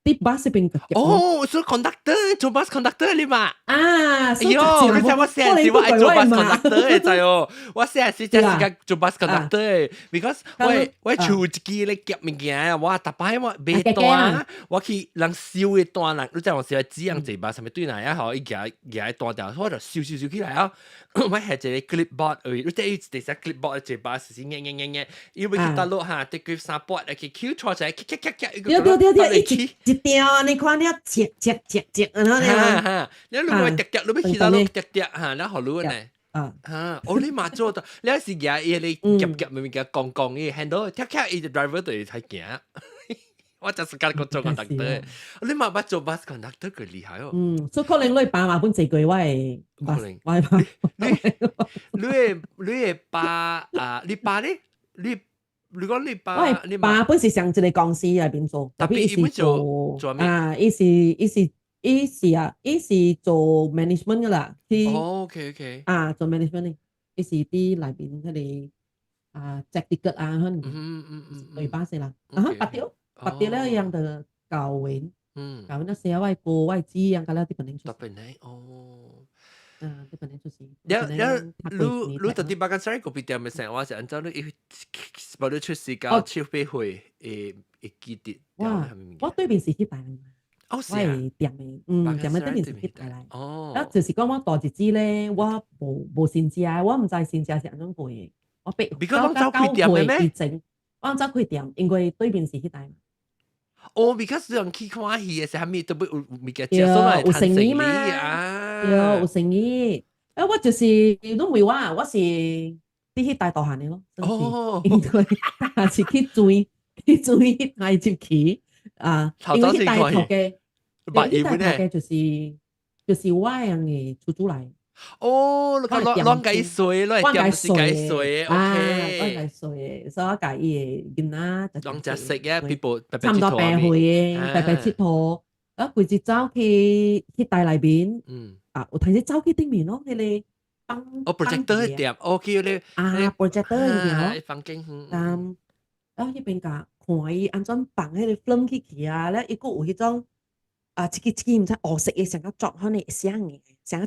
佇巴士邊
哦，做 conductor，做 bus conductor 你嘛？
啊！
哎喲，你知我細時我愛做 bus conductor 的，知哦？我細時真是個做 bus conductor 的，because 我厝一支咧夾物件，我逐擺我買單，我去人收的單人，你知我是只樣坐巴，啥物對來啊？吼，伊舉舉單條，我就收收收起來啊！我係一個 clipboard，你知伊一隻 clipboard 坐巴士是壓壓壓壓，伊欲去佗落哈，得佢三撥，去 Q 錯起來，咔咔咔咔，
對對對對，一條你看你折折折折，按呢
哈，你如果疊疊，你欲去佗落疊疊哈，然後你呢？
啊
哈，哦你嘛做到，你是舉伊個夾夾物件，講講伊 handle，跳跳伊 driver 就會才行。我就是甲個做 conductor，你嘛捌做 bus conductor 佢厲害哦。
嗯，所以可能你爸媽本坐過我的，
可能
我的爸。
你的爸啊，你爸咧？你講你爸，
我爸本是上一個公司內面做，
tapi
伊是
做做咩？
啊，伊是做 management 噶啦。
哦，OK OK。
啊，做 management 的，伊是佇內面彼個啊，check ticket 啊，可能對巴士啦。啊，拔掉拔掉了，樣就教員，教員那寫我哥我姊樣個了佇檳城出。
佇檳城哦。
啊，佇檳城出世。
了了，你佇 Bagan Serai 咖啡店的生活是按怎？你伊，無你出世到7、8歲會記得？
哇！我對面是去大來，
哦，
我係店的，嗯，店的對面是去大來。啊，就是講我大日子咧，我無先食，我毋知先食是按怎過的。我八
到九歲
以前，我走開店，因為對面是彼台嘛。
哦，because 人去看戲的時候，啥物都欲有物件食，所以
有生意嘛。
啊，
對，有生意。欸，我就是攏問我，我是佇彼台大漢的咯。
哦，
因為是去追彼台入去啊，因為彼台頭家，彼台頭家就是我樣的出租來。
哦，你講攏共伊稅，攏店是共伊稅
，OK，攏共伊稅，所以我共伊的囡仔
攏食食嘅，people
差唔多白歲的，白白𨑨迌，啊，規日走去彼台內面，啊，有提時走去頂面咯，彼个放
哦，projector 店，OK 咧，
啊，projector 店咯，
房間，
啊，彼邊共看伊按怎放彼个 film 去去啊，咧伊閣有彼種啊，一支一支毋知烏色的，像個作款的寫嘅，像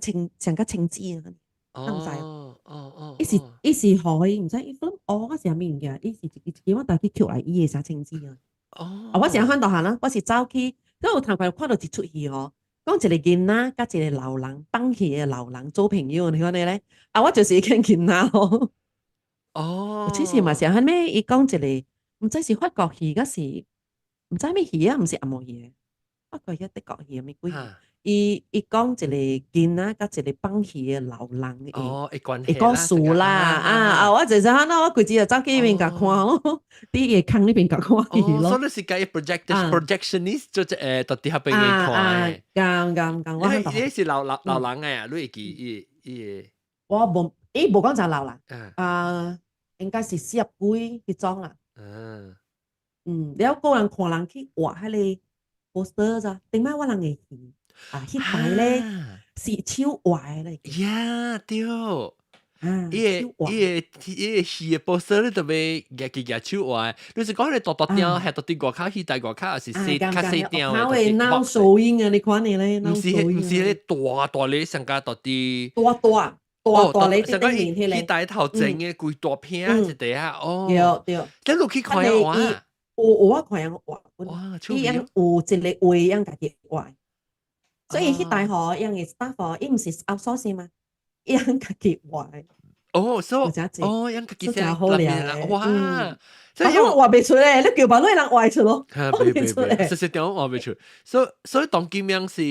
個青紙啊，我毋知。伊是予伊毋知伊 film 烏還是啥物物件，伊是一支一支我帶去抾來伊的寫青紙啊。啊，我是按款大漢啦，我是走去，因為有頭塊看到一齣戲吼，講一個囡仔佮一個老人放戲的老人做朋友，你看你咧？啊，我就是一個囡仔咯。其實嘛是按呢，伊講一個，毋知是法國戲，抑是毋知啥戲啊，毋是紅毛戲，法國戲、德國戲，啥鬼戲？伊講一個囡仔佮一個放戲的老人的
哦，的關
的故事啦，啊啊！我就是按呢，我規日就走去彼邊共看咯，佇伊的空彼邊共看戲咯。
所以你是共 projectionist 做這到佇彼邊看。
仝仝仝，我
你是老老老人的啊？你會記伊伊的？
我無，伊無講誠老啦，啊，應該是四十幾彼種啦。了個人看人去畫彼個 poster 咋，頂擺我人的戲啊，彼擺咧是手畫的咧。
呀，對。伊個伊個伊個戲的 poster 你特別舉起舉手畫，你是講你大大張，還到佇外口戲台外口，還是細較細張的？
會腦手印啊！你看你咧，
毋是毋是彼大大咧，上加大啲。
大大大大咧，佇頂面彼個。
彼台頭前的規大片一塊啊！哦。
對對。
這你去看畫？
有有我看人畫。
哇！
伊樣有一個畫樣家己畫，所以彼台吼，𪜶的 staff 伊毋是 outsource 嘛，伊樣家己畫。
哦，所以哦，𪜶家己寫
好靚。
哇！
所以我畫袂出來，你叫別個人畫出咯，畫袂出來。
實實點畫袂出，所以當今樣是，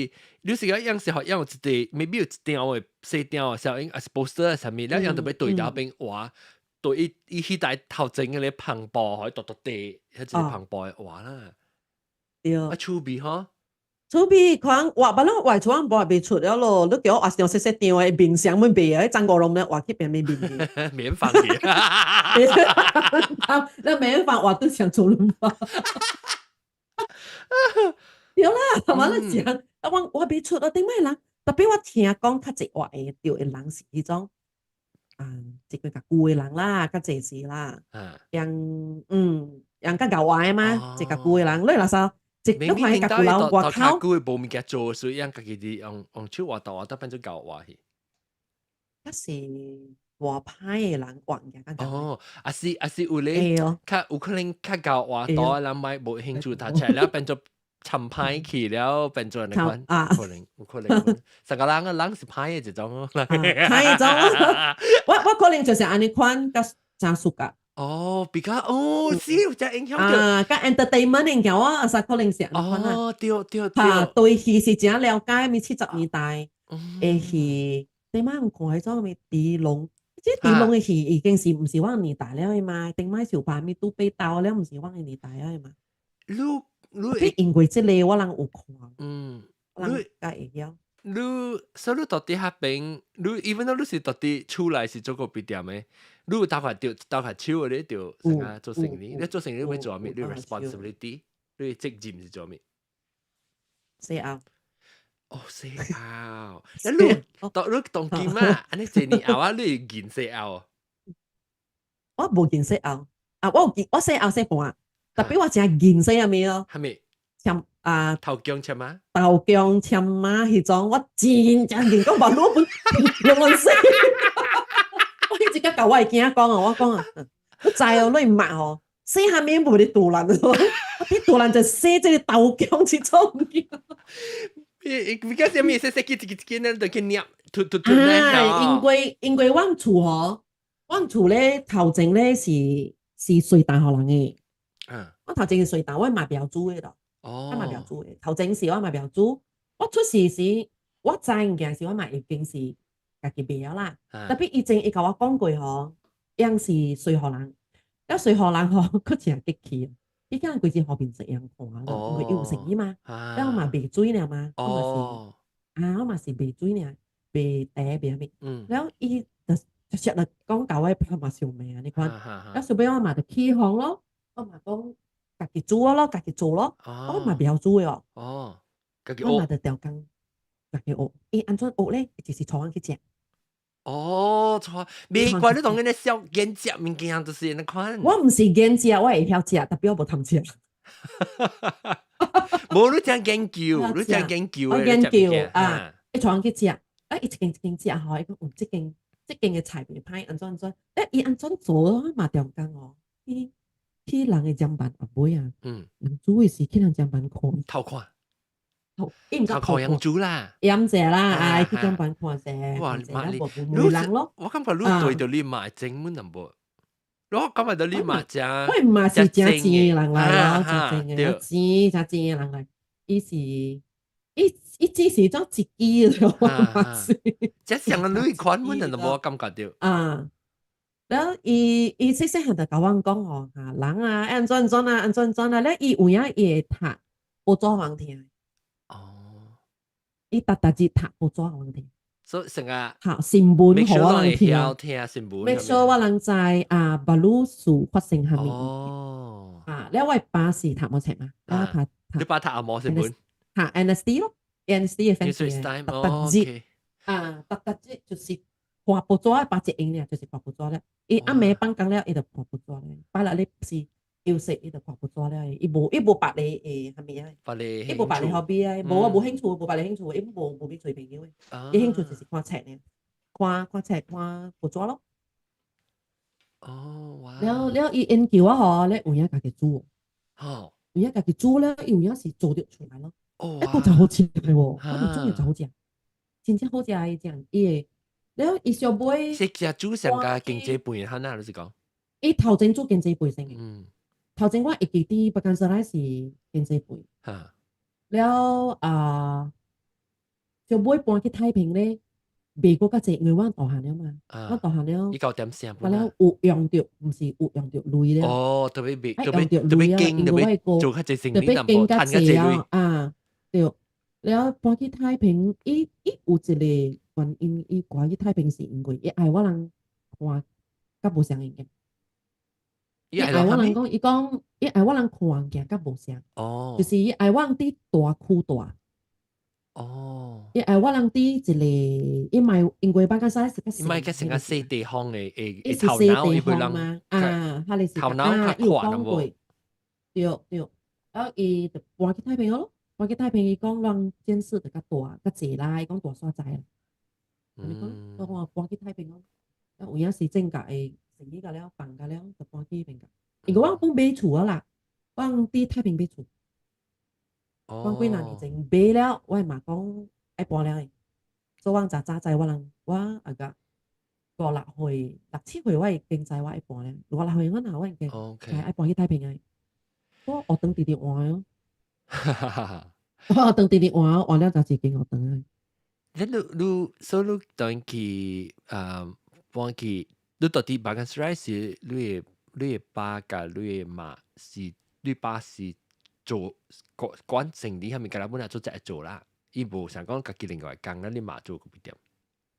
你是講樣是學樣有一個，maybe 有一張的細張的小影，還是 poster 啥物，了樣就欲對到邊畫，對伊伊彼台頭前的咧帆布，予伊大大塊，彼一個帆布的畫啦。
對。
啊，趣味吼。
趣味，看畫捌攏畫出，我畫袂出了咯。你叫我畫張細細張的面相阮袂啊，彼張五龍咧畫去變咩面去？
免放去。
那免放畫對像周潤發。對啦，我咧講，啊，我畫袂出，我頂擺人，特別我聽講較濟畫會著的人是彼種，啊，一個較舊的人啦，較濟是啦，樣樣較𠢕畫的嘛，一個舊的人，你若說。你看彼較舊人外口，
舊的無物件做，所以𪜶家己佇用用手畫圖畫得變做𠢕畫去。
抑是外派的人畫物件較𠢕。
哦，抑是有咧，較有可能較𠢕畫圖的人莫無興趣讀冊，了變做參歹去了，變做按呢款，可能有可能，成個人個人是歹的一種哦。
歹一種，我可能就是按呢款，較誠熟噶。
哦，比較哦，是有這影響
啊，較 entertainment 物件，我阿實可能是按呢款啊。
哦，對對對。
哈，對戲是誠了解，咪70年代的戲，頂擺有看彼種啥物狄龍，這狄龍的戲已經是毋是我年代了的嘛？頂擺是有拍啥物杜背刀了，毋是我的年代了的嘛？
你你
因為這個我人有看，
你
較會曉。
你所以你到佇彼邊，你 even though 你是到佇厝內是做咖啡店的，你有搭塊著搭塊手的，你就成啊做生意。你做生意你欲做啥物？你 responsibility，你責任是做啥物？
洗後。
哦，洗後。你當你當今啊，按呢濟年後啊，你會認洗後？
我無認洗後，啊，我有見我洗後洗半，特別我誠認洗啥物咯？
啥物？
簽啊，
頭姜簽仔？
豆漿簽仔彼種，我真正認講目滷本攏亂洗。我彼一工共我的囝講哦，我講啊，你知哦，你毋捌吼，洗啥物無咧杜蘭，我佇杜蘭就洗這個豆漿這種物件。
伊伊比較啥物？細細個一個一個咱就去捏，突突突咧。
因為阮厝吼，阮厝咧頭前咧是水大予人的。我頭前是水大，我嘛袂曉煮的咯。我嘛袂曉煮的，頭前時我嘛袂曉煮。我出世時，我知物件時，我嘛已經是家己袂曉啦。特別以前伊共我講過吼，樣是隨予人，了隨予人吼，閣誠激氣。伊叫人規日予面色樣看咯，因為伊有生意嘛，了我嘛賣水爾嘛，我嘛是啊，我嘛是賣水爾，賣茶賣啥物。了伊就直接就講共我拍嘛相罵按呢款，了後尾我嘛就起哄咯，我嘛講家己煮咯，家己做咯，我嘛袂曉煮的哦。
哦，家己
我嘛就調工，家己學。伊按怎學咧？就是帶阮去食。
哦，帶，袂怪你當然咧小研食物件就是按呢款。
我毋是研食，我會曉食，特別我無貪食。
無你誠研究，你誠研究。
我研究啊，伊帶阮去食，啊，伊一間一間食吼，伊講嗯，這間這間的菜袂歹，按怎按怎，欸，伊按怎做嘛中間哦，去去人的砧板後尾啊，人煮的時去人砧板看，
偷看。
伊毋
頭殼養豬啦，
飲者啦，啊，去中辦看者，
哇，
媽你，無人咯。
我感覺你對著你媽精滿淡薄，我感覺到你媽真，
我媽是真錢的人來咯，真正的，錢真錢的人來，伊是，伊只是做一支咯，我媽是。
這像個女款滿淡薄，我感覺到。
啊，了伊細細漢就共阮講吼，哈人啊，按怎怎啊，按怎怎啊，了伊有影伊會讀報紙予人聽。
哦。
伊逐逐日讀報紙予人聽。
所以成個
好新聞予我人聽，
聽新聞。
make sure 我人知啊，巴魯事發生啥物。
哦。
啊，了我爸是讀無冊嘛，我讀
你爸讀紅毛新聞？
讀 NST 咯，NST 的 fancy 逐逐日啊，逐逐日就是看報紙，爸一閒爾，就是看報紙了。伊暗暝放工了，伊就看報紙了。拜六日是休息，伊就看報紙了。伊無別个會啥物啊？
別個
伊無別個 hobby 啊，無啊無興趣，無別個興趣，伊無去揣朋友的。伊興趣就是看冊爾，看看冊，看報紙咯。
哦，哇！
了了，伊研究啊吼，咧有影家己煮。
哦。
有影家己煮了，伊有影是做得出來咯。
哦。
欸，閣真好食的喎，我煮的真好食，真正好食的這伊會。了伊小尾
是食煮上加經濟飯，哈那就是講。
伊頭前煮經濟飯先的。頭前我會記得北港來是經濟飯。了啊，小尾搬去太平咧，袂閣較濟，因為阮大漢了嘛，阮大漢了。
伊九點聲。
完了有用著，毋是有用著鐳了。
哦，特別別，
特別特別
經，特別做較濟生意，
特別經較濟
啊。
啊，對。了搬去太平，伊有一個原因，伊搬去太平是因為伊愛我人看較無相物件。
伊
愛我人講，伊講伊愛我人看物件較無相。就是伊愛我人佇大區住。伊愛我人佇一個，伊嘛因為北港山是較
伊嘛較成個細地方的，
伊是細地方嘛，啊，哈哩是
頭腦較
伊有講過，對對，啊，伊就搬去太平咯，搬去太平，伊講人見識就較大，較濟啦，伊講大所在啦。按呢講，所以我搬去太平咯。啊，有影時正甲會生意甲了，放甲了，就搬去彼邊。因為我講買厝啊啦，我佇太平買厝。我幾若年前買了，我嘛講愛搬了的，所以我早早知我人我啊個五六歲、六七歲，我會經知我愛搬了。五六歲我若我已經愛搬去太平的。我學堂直直換哦，我學堂直直換，換了就一間學堂啊。
你你所以你當去啊搬去，你到底 Bagan Serai 是你的爸佮你的媽是你爸是做管管生理，係咪？佮本來做這做啦，伊無想講家己另外工，咱你媽做個邊點？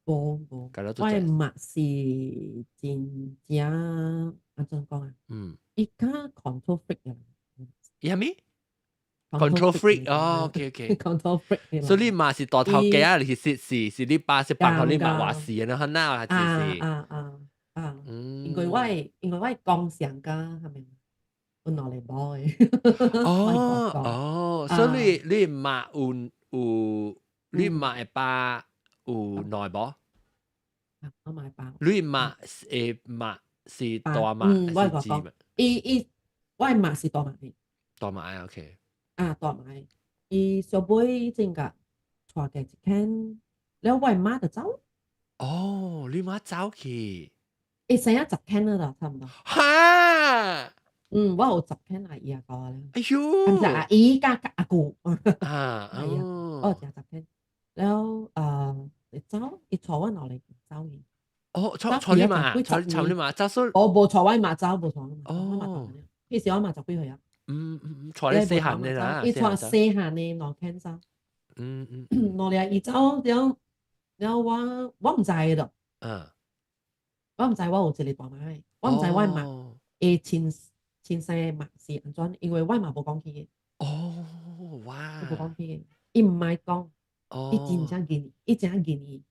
無無，我的媽是真正按怎講啊？伊較 control freak 的。
伊啥物？control freak 哦，OK OK。
control freak。
所以你媽是大頭家啊，是你爸是幫予你媽話事，然後哪還是？
啊啊啊！因為我的講上甲係咪？我拿來包的。
哦哦，所以你媽有你媽的爸有兩無？
我媽的爸。
你媽的媽是大媽還是姊妹？
伊我的媽是大媽的。
大媽 OK。
啊，大媽。伊小尾真甲帶過一間，了我的媽就走。
哦，你媽走去。
伊生啊10間了啦，差不多。
哈！
嗯，我有10間阿姨啊，夠啊。
哎喲！
毋是阿姨佮阿姑。
啊，
係啊，我有食十間。了啊，伊走，伊帶阮落來走去。
哦，帶你媽，帶你媽，走所。
我無帶我媽走，無帶我媽。
哦。
彼時我媽10幾歲啊。
嗯嗯嗯，帶你細漢的啦。
伊帶細漢的2間走。落來伊走了，了我毋知咯。我毋知我有一個大媽的，我毋知我媽會親生的媽是按怎，因為我媽無講起的。
哦，哇！
伊無講起的，伊毋愛講。伊真正認，伊真認伊。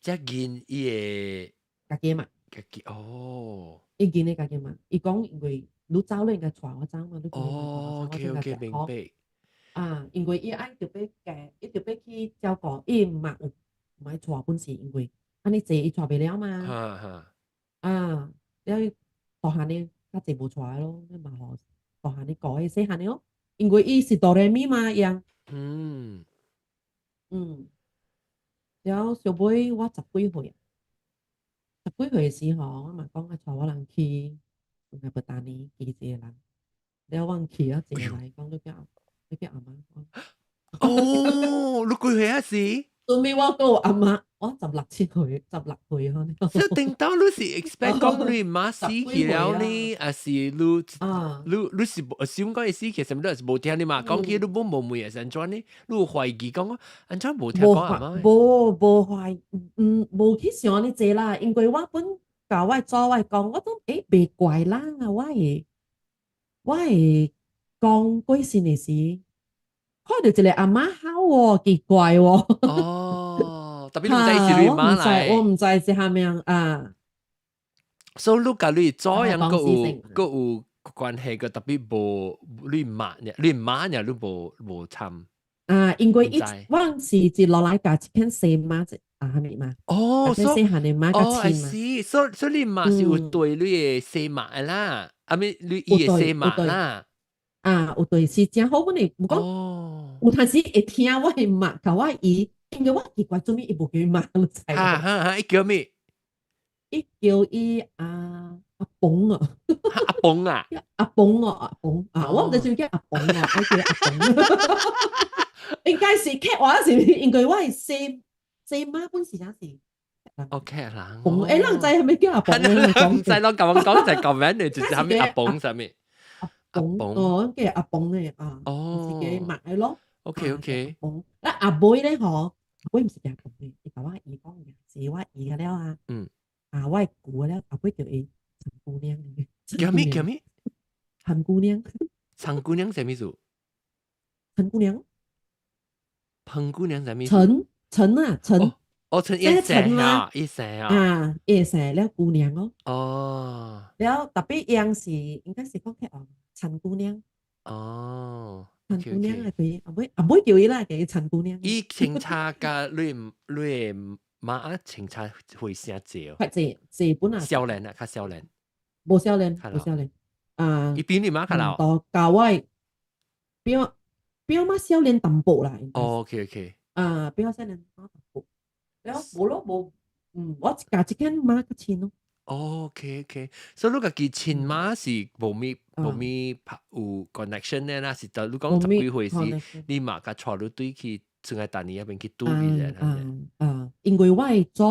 這認伊的
家己嘛。
家己哦。
伊認伊家己嘛，伊講因為你走你應該帶我走嘛，你
哦，OK OK，明白。
啊，因為伊愛著欲家，伊著欲去照顧，伊嘛有毋愛帶本事，因為按呢濟伊帶袂了嘛。
哈哈。
啊，了伊大漢的較濟無帶咯，你嘛予大漢的顧彼細漢的咯，因為伊是哆來咪嘛，樣。嗯，然後小尾我十幾歲啊，十幾歲的時候，我嘛講啊，帶我人去下伯達尼記一個人，了我去啊一個來講，你叫阿媽講。
哦，你幾歲啊時？
做咩我閣有阿媽？我十六七歲，16歲可能。
所以頂到你是 expect 講你媽死去了呢，還是你你是想講伊死去，啥物你是無聽你媽講起，你無問會是按怎呢？你有懷疑講按怎無聽講阿媽？
無懷，無去想按呢濟啦，因為我本共我祖我講，我都袂怪啦，我會講過身的時，看著一個阿媽好哦，奇怪哦。
哦，特別你毋知是你媽來。
我毋知是蝦米啊。
所以你佮你祖樣閣有關係個，特別無你媽呢，你媽呢，你無參。
啊，因為伊我是一落來共一間細媽啊，蝦米嘛？
哦，
所以細漢的媽較親嘛。
是，所以你媽是有對你的細媽的啦，啊咪你伊的細媽啦。
啊，有對是誠好，阮的，毋過有陣時會聽我的媽共我姨，因為我奇怪做咩伊無叫伊媽，你知無？
哈哈哈！伊叫咩？
伊叫伊阿公啊。
阿公啊？
阿公哦，阿公啊，我毋知是叫阿公啊，我叫阿公。應該是客話是，因為我的細細媽本時陣是。
哦，客人。
公，欸，咱知係咪叫阿公？
毋知咯，共我講就咁樣，你就是啥物阿公啥物？
阿公哦，叫阿公咧啊，
哦，
自己買咯。
OK。
公，啊阿妹咧嗬，阿妹毋是叫阿公嘅，伊共我姨講嘅，是我姨個了啊。啊，我姑了，阿妹叫伊陳姑娘。
叫咩叫咩？
陳姑娘。
陳姑娘啥物意思？
陳姑娘。
彭姑娘啥物意思？
陳陳啊陳。
哦，陳一姓啊，一姓啊。
啊，一姓了姑娘哦。
哦。
了特別樣是應該是講起哦，陳姑娘。
哦。
陳姑娘啊，佢阿妹阿妹叫伊啦，叫伊陳姑娘。
伊清查佮你媽清查會成濟哦。
較濟濟本啊。
少年啊，較少年。
無少年，無少年。啊。
伊比你媽較老。
到教我比我媽少年淡薄啦。
哦，OK。
啊，比我少年淡薄。了無咯無，我共這間媽較親咯。
OK，所以你家己親媽是無物拍有 connection 的啦，是就你講十幾歲時，你媽共帶你對去聖愛達尼那邊去住去者。
啊啊，因為我的祖，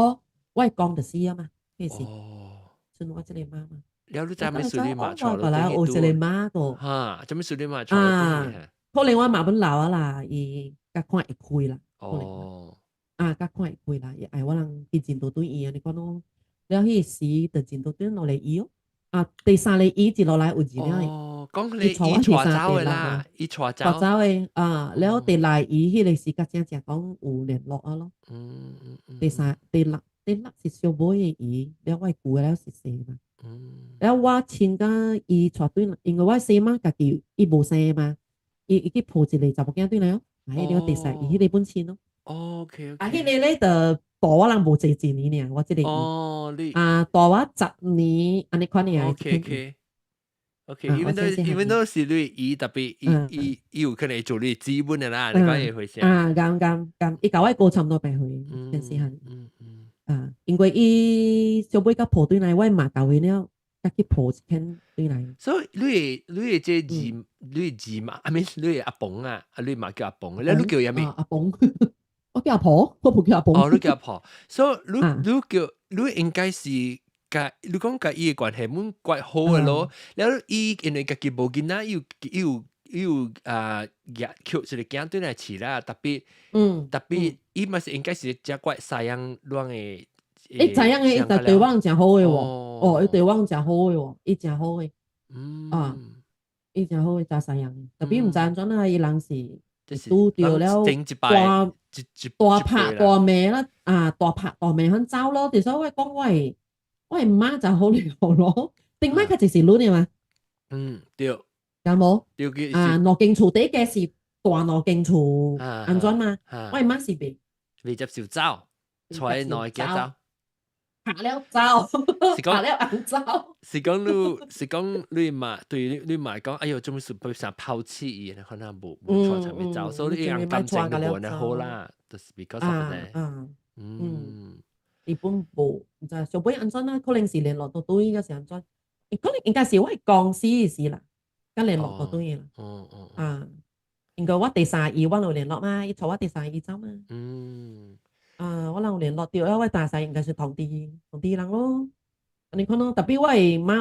我的公就死啊嘛，彼時。
哦。
剩我這個媽嘛。
了你知影事你媽帶你
有一個媽個。
哈，啥物事你媽帶你轉？
可能我媽本老啊啦，伊較看會開啦。
哦。
啊，較看會開啦，伊愛我人去真多對伊按呢款咯。了彼時就真多轉落來伊哦。啊，第三個伊一落來有一了。
哦，講你伊帶走的啦，伊帶走。
帶走的啊，了第六伊彼個時較正正講有聯絡啊咯。第三、第六、第六是小尾的伊，了我舊的了是細嘛。了我親佮伊帶轉，因為我細媽家己伊無生嘛，伊去抱一個查某囝轉來哦。啊，彼個第三伊彼個本親咯。
OK。
啊，彼個咧就大我人無濟一年爾，我這個伊。
哦，你。
啊，大我10年，按呢款爾。
OK，even though 是你伊特別伊有可能做你姊妹的啦，你講會回聲。
啊，敢敢敢，伊共我哥差不多八歲，陣時漢。啊，因為伊小尾佮抱轉來，我媽教伊了，佮去抱一間轉來。
所以你的這二你的二媽，I mean 你的阿公啊，啊你媽叫阿公，你叫啥物？
阿公，我叫阿婆，我無叫阿公。
哦，你叫阿婆，所以你叫你應該是。佮你講佮伊的關係滿怪好的咯，了伊因為家己無囡仔，伊有啊，攑一個囝轉來飼啦，特別特別伊嘛是應該是遮怪西洋亂的。
伊知影的，伊就對我誠好的喎，哦，伊對我誠好的喎，伊誠好的，啊，伊誠好的，真西洋的，特別毋知按怎啊，伊人是拄著了大大拍大罵啦，啊，大拍大罵很走咯，其實我講我的媽就好了咯，頂擺較濟是女的嘛？
嗯，對。
有無？
對。
啊，兩間厝第一個是大兩間厝，按怎嘛？我的媽是袂
袂接受走，帶兩个囝走。
拍了走，拍了紅走。
是講你媽對你媽講，哎喲，做咩事被想拋棄伊，可能無帶啥物走，所以伊人感情就無按呢好啦，就是 because of that。
日本無，毋知上尾按怎啦，可能是聯絡到對抑是按怎？可能應該是我公司的事啦，佮聯絡到對啦。啊，應該我第三伊我有聯絡嘛，伊帶我第三伊走嘛。啊，我人有聯絡著啊，我大細應該是同地人咯。按呢款咯，特別我的媽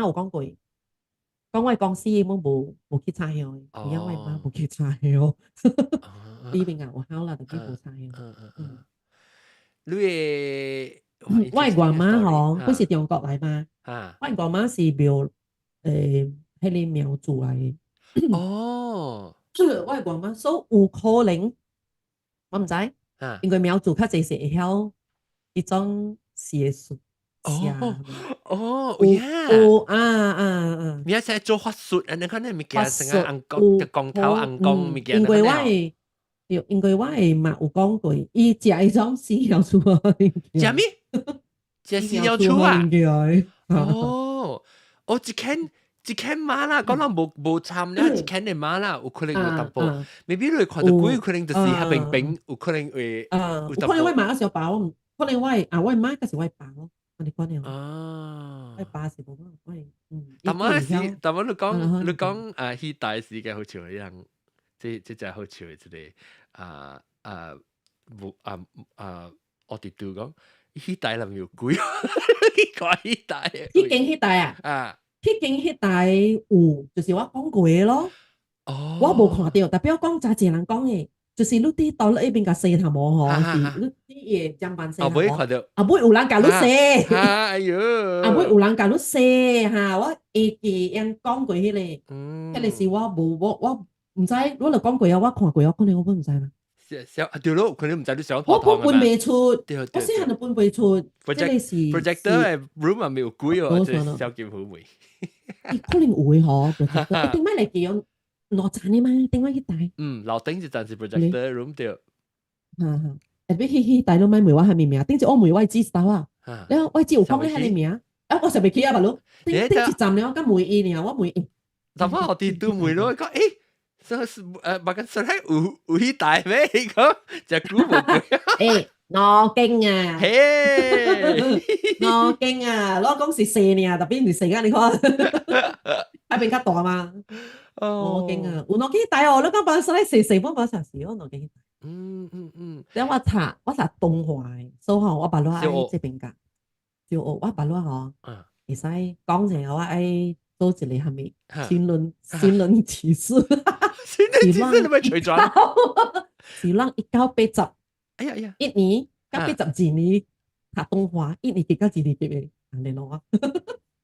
有講過，講我的公司阮無去查曉的，伊講我的媽無去查曉，裡面也有好啦，特別無查曉。
你的
我的外媽吼，佢是中國來嘛。我的外媽是迄个苗族來的。我的外媽，所以有可能，我毋知，因為苗族較濟是會曉彼種邪術。
哦，
有啊啊啊！
你係做法術啊？你看那物件成個尪公、光頭尪公物件。
因為我的，對，因為我的媽有講過，伊食彼種死老鼠啊！
食咩？食死老鼠啊？哦，哦，一間一間馬啦，講人無參了，一間的馬啦，有可能有淡薄，maybe 你看到鬼，有可能就是較平平，有可能會。
啊，有可能我媽小爸，我毋可能我的啊，我的媽抑是我的爸咯。你講了。我爸是無我
但我是，但我你講啊，彼代時間好笑一樣，這隻好笑的一個啊啊無啊啊，我佇拄講，彼代人有鬼，去看彼代。
彼間彼代啊？
啊。
彼間彼代有，就是我講過的咯。我無看著，特別我講真濟人講的，就是你佇倒咧彼邊共洗頭毛吼，是你佇伊的砧板洗頭毛。
後尾看著。
後尾有人共你洗。
哎喲。
後尾有人共你洗哈，我會記𪜶講過彼個，彼個是我無我毋知，我就講過啊，我看過，我可能我本毋知嘛。
小對咯，可能毋知你想
我本分袂出，我細漢就分袂出，這個是
projector 的 room 嘛沒有鬼哦，這小金虎妹。
可能有的吼，一定擺來記用兩層的嘛，頂擺去帶。
嗯，樓頂一層是 projector room 對。
哈哈，特別彼彼代攏莫問我啥物名，頂一我問我姊知道啊，了我姊有講你啥物名，啊我想袂起啊，白囉。頂頂一站了，我敢問伊爾，我問伊。
頭先我佇拄問咯，講欸，這是馬跟出來有彼代咩？講食久無過。
欸，兩間啊！
嘿，
兩間啊，我講是細爾，特別毋是細啊，你看，彼邊較大嘛。兩間啊，有兩間大哦，你講把說細細本把啥事哦，兩間。了我讀東華的，所以吼我爸攏愛這邊教，就學我爸攏吼，會使講者我愛做一個啥物尋人啟事，
尋人啟事你咪隨轉，
是咱1980，
哎呀哎呀，
一年到82年讀東華，一年級到二年級的，按呢咯。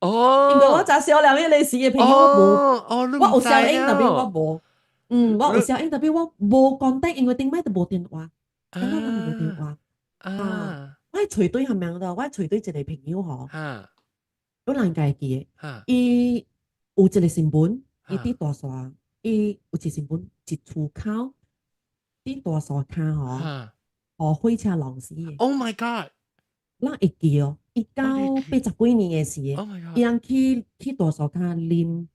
因為我真少了彼個時的朋友，我無，我有相應特別我無，我有相應特別我無 contact，因為頂擺都無電話，感覺咱無電話。啊，我揣對係咪的？我揣對一個朋友吼，有人家記的，伊有一個新聞，伊佇大沙，伊有一個新聞，一厝口佇大沙跤吼，予火車撞死的。
Oh my god！
咱會記哦，1980幾年的時，伊人去大沙跤啉，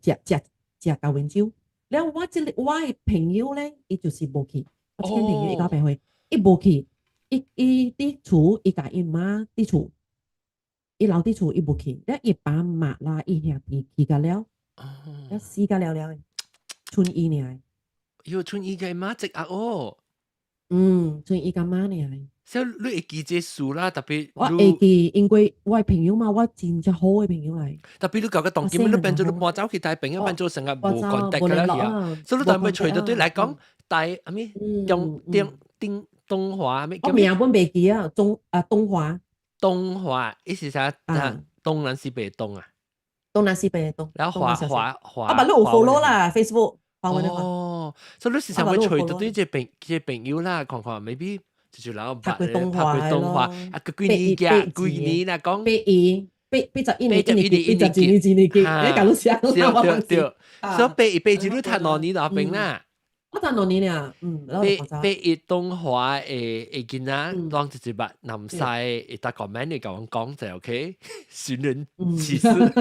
食食高溫酒。了我這個我的朋友咧，伊就是無去，我這個朋友伊98歲，伊無去，伊佇厝，伊共伊媽佇厝，伊留佇厝，伊無去。了伊爸媽啦，伊兄弟去甲了，了死甲了了的，賰伊爾。
喲，賰伊个媽積壓哦。
嗯，賰伊共媽爾。
所以你會記這事啦，特別
我會記，因為我的朋友嘛，我真正好的朋友來。
特別你舊個當今，你變做你搬走去台朋友變做成個無 contact 㗎啦，所以你但係隨到對來講，台啥物中中頂東華咩？
我名本袂記啊，中啊東華。
東華，意思啥？東南西北東啊？
東南西北東。
然後華華華。
啊，不，你有 follow 啦，Facebook。
哦，所以你時常會隨到對這朋友啦，看看 maybe。就是人
拍過動畫
拍過動畫，啊，個幾年嘅，幾年啦講，8181
年，一年82年2年級，你講到啥？
對對對，所以8182你讀兩年就平啦。
我等2年了，嗯，
八八一東華的囡仔，攏一捌南西會搭 comment 你共阮講者，OK？尋人啟事，
尋人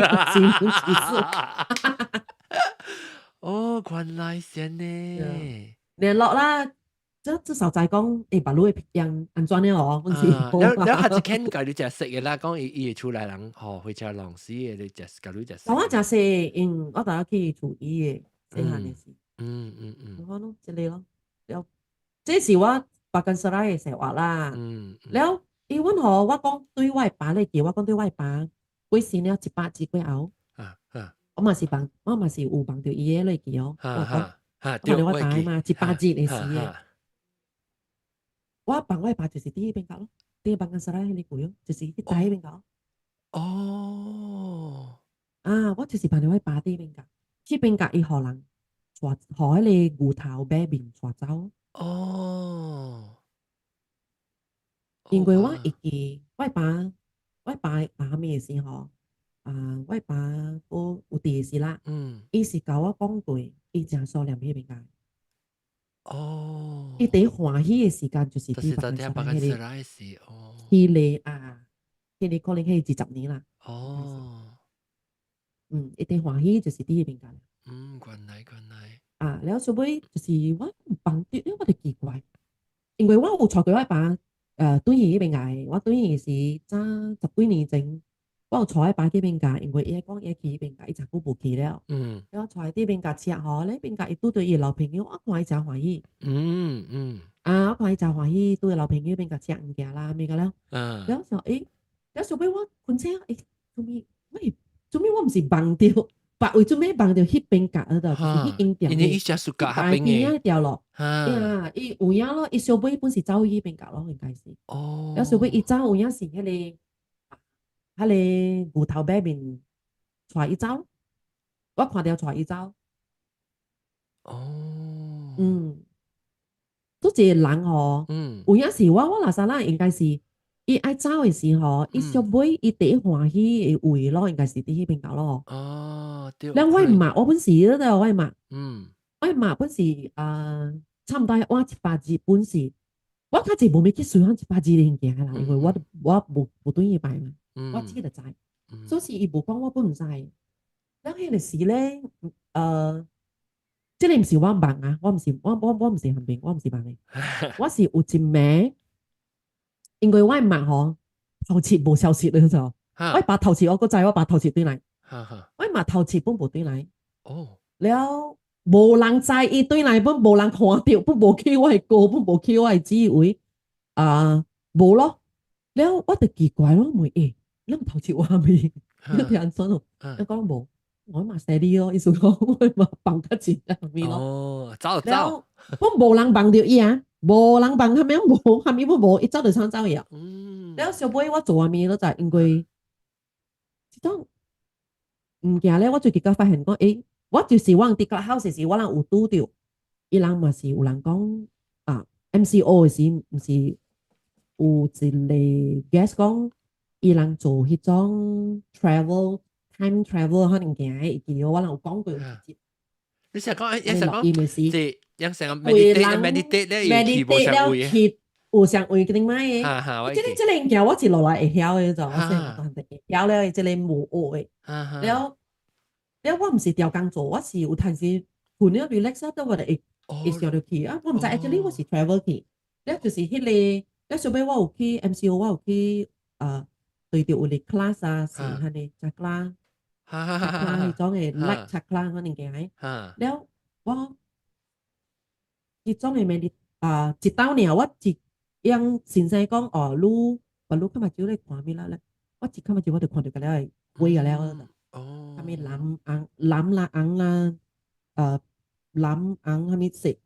啟事。
哦，原來是呢。
聯絡啦，這至少在講，欸，別路會樣按怎了哦，阮是。
了了，下次見共你食識的啦，講伊伊會厝內人吼，火車弄死的，你食共你食識。
我食識，因我逐去厝醫的，細漢的時。我咯，這個咯，了，這是我 Bagan Serai 的生活啦。了，伊阮吼，我講對我爸咧記，我講對我爸過身了100日過後。我嘛是有夢著伊的咧記哦。我講，我我爸嘛，100日的時的。我夢我爸就是佇彼邊角咯，佇 Bagan Serai 彼個位咯，就是去台彼邊角。啊，我就是夢著我爸佇彼邊角，彼邊角伊予人帶，予彼個牛頭馬面帶走。因為我會記，我爸阿咪的時候，啊，我爸閣有佇的時啦，伊是共我講過，伊誠思念彼邊角。伊佇歡喜的時間就是佇 Bagan Serai 彼個，彼個啊，彼個可能彼20年啦。伊佇歡喜就是佇彼邊角。
嗯，原來原來。
啊，了後尾就是我夢著，我就奇怪，因為我有帶過我爸，轉去彼邊界，我轉去是早十幾年前，我有帶我爸去彼邊界，因為伊講伊去彼邊界，伊誠久無去了。了帶佇邊界食吼，咧邊界伊拄著伊老朋友，我看伊誠歡喜。啊，我看伊誠歡喜，拄著老朋友邊界食物件啦，物個了。了想，欸，了後尾我困醒，欸，做物，喂，做物我毋是夢著，別位做咩夢著彼邊角嗰度，就是彼間店。
因為伊食暑假彼邊
的。條咯。呀，伊有影咯，伊小尾本是走去彼邊角咯，應該是。了小尾伊走有影是彼個牛頭馬面帶伊走，我看著帶伊走。做一個人吼，有影是我若啥人應該是伊愛走的時候，伊小尾伊第一歡喜的位咯，應該是佇彼邊角咯。
哦，對。
了我媽，我本是嗰度，我媽，我媽本是啊，差毋多我100日本是，我較濟無咩去隨行100日的物件啦，因為我無轉去拜嘛，我自己就知，所以伊無講我本毋知。了彼個時咧，這個毋是我夢啊，我毋是我毋是含病，我毋是夢的，我是有一暝，因為我媽吼頭七無消息了就，我爸頭七我閣知我爸頭七轉來，我媽頭七本無轉來，了無人知伊轉來本無人看著，本無去我的哥，本無去我的姊位，啊無咯，了我就奇怪咯，問欸，咱頭七我未，你聽按怎咯？伊講無。我嘛生你咯，意思講我嘛放較濟啥物咯。
哦，走走。
我無人夢著伊啊，無人夢，啥物無，啥物都無，伊走就想走去啊。了小尾我做啥物咯，就因為這種物件咧，我最近才發現講，欸，我就是我佇 Clubhouse 時，我人有拄著，伊人嘛是有人講啊，MCO 的時，毋是有一個 guest 講，伊人做彼種 travel。time travel 可能件會記我人有講過有一集。
你成日講，你成日講，即係成個 meditate meditate 咧，meditate
了去有相位定買的。這個物件我一落來會曉的，就我先會曉了，這個無學的。了了，我毋是調工做，我是有陣時困了 relax 到我就會想著去啊。我毋知 actually 我是 travel 去。了就是彼個，了小尾我有去 MCO，我有去對著有個 class 啊，是彼個 chakra。chakra 彼種的 light chakra 可能件的，了我彼種的物啊，一道爾我一用先生講哦，你把你看目睭咧看物啦咧，我一看目睭我就看著個了會個了，啥物藍紅藍啦紅啦，藍紅啥物色，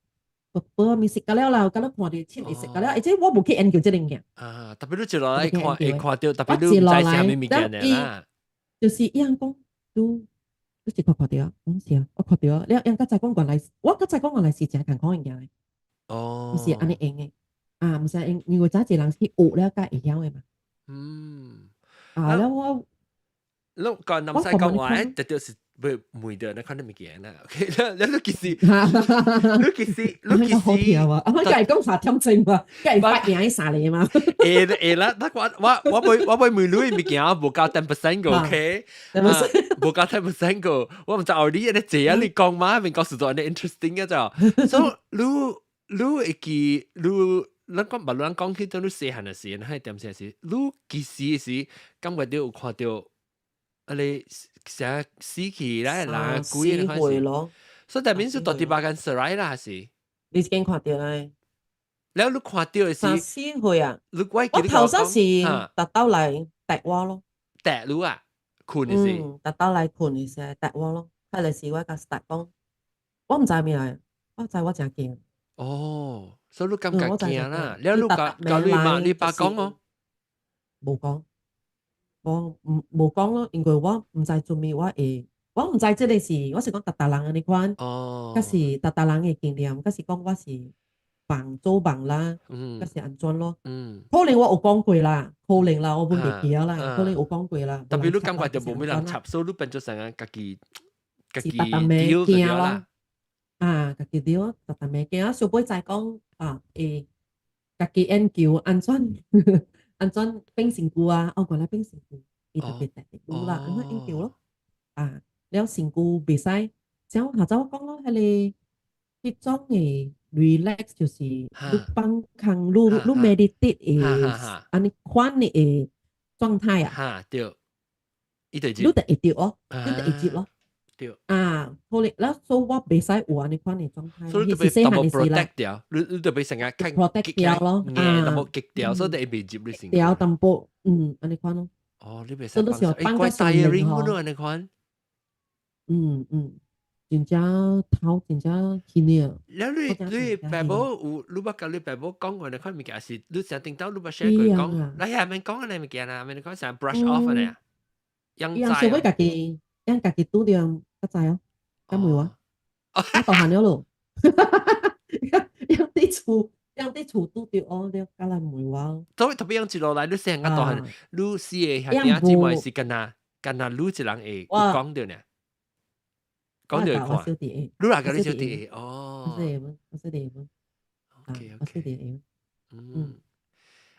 白白啥物色個了啦，敢若看著淺色個了，而且我無去研究這個物件。
啊，特別你一落來看會看著，特別你毋知啥物物件啦。
就是伊樣講。你一看看著啊，講是啊，我看著啊，了人較知講原來，我較知講原來是誠艱苦物件咧。毋是按呢用的，啊，毋是用，因為早一人去學了才會曉的嘛。啊，了我，
你講南西講話，直接是欲問著那款的物件啦。OK，你其實，你其實，
好聽啊！啊，我計講3點鐘嘛，計發贏三個嘛。
會會啦，我我我我欲問你物件，無夠 10% 個，OK？無夠 10% 個，我毋知後你按呢濟啊，你講嘛，面講實在按呢 interesting 嘅就，所以你會記你。咱講無咱講起當你細漢的時陣，彼點時是，你其實是感覺著有看著，啊你啥死去啦，人鬼的款式
咯。
所以代表是蹛佇 Bagan Serai 啦，是？
你先看著咧。
了你看著的是？
34歲啊！
你我
我頭先是特兜來趯我咯。
趯你啊？睏的是？
嗯，特兜來睏的時趯我咯。彼個時我共 start 講，我毋知咩來，我知我誠驚。
哦，所以你感覺驚啦？了你共共你媽你爸講哦？
無講，我毋無講咯，因為我毋知做咩，我會，我毋知這個是，我是講逐逐人按呢款，抑是逐逐人的經驗，抑是講我是夢做夢啦，抑是按怎咯？可能我有講過啦，可能啦，我本袂記得啦，可能有講過啦。
Tapi 你感覺就無咩人插，所以你變做成個家己家己
丟就對啦。啊，家己丟，逐逐物驚，小尾再講啊，會家己研究按怎按怎變身軀啊，哦，原來變身軀，伊特別特別有啦，按怎研究咯？啊，了身軀袂使，像頭先我講咯，彼個彼種的 relax 就是你放空，你 meditate 的按呢款的狀態啊。
哈，對，伊就
你就會著哦，你就會接咯。
對。
啊，可能了，所以我袂使有按呢款的狀態。
所以你就被 protect 掉，你就被成日
protect 掉咯，
啊，淡薄激掉，所以會袂入你身軀。
掉淡薄，嗯，按呢款咯。
哦，你袂使放欸，怪 tiring 嗰種按呢款。
嗯嗯，真正頭真正輕了。
了你爸母有，你捌共你爸母講過按呢款物件，是你成頂到你捌 share 過講，來下免講按呢物件啦，免講成 brush off 按呢啊。
樣小尾家己，樣家己拄著較知哦，敢問我？我大漢了咯，樣佇厝，樣佇厝拄著哦，了較來問我。
所以特別樣一路來，你細漢較大漢，你四個兄弟姊妹是敢若敢若你一人會有講著呢？講著會看。你若共你小弟哦。
我小弟我
OK
我小弟
嗯。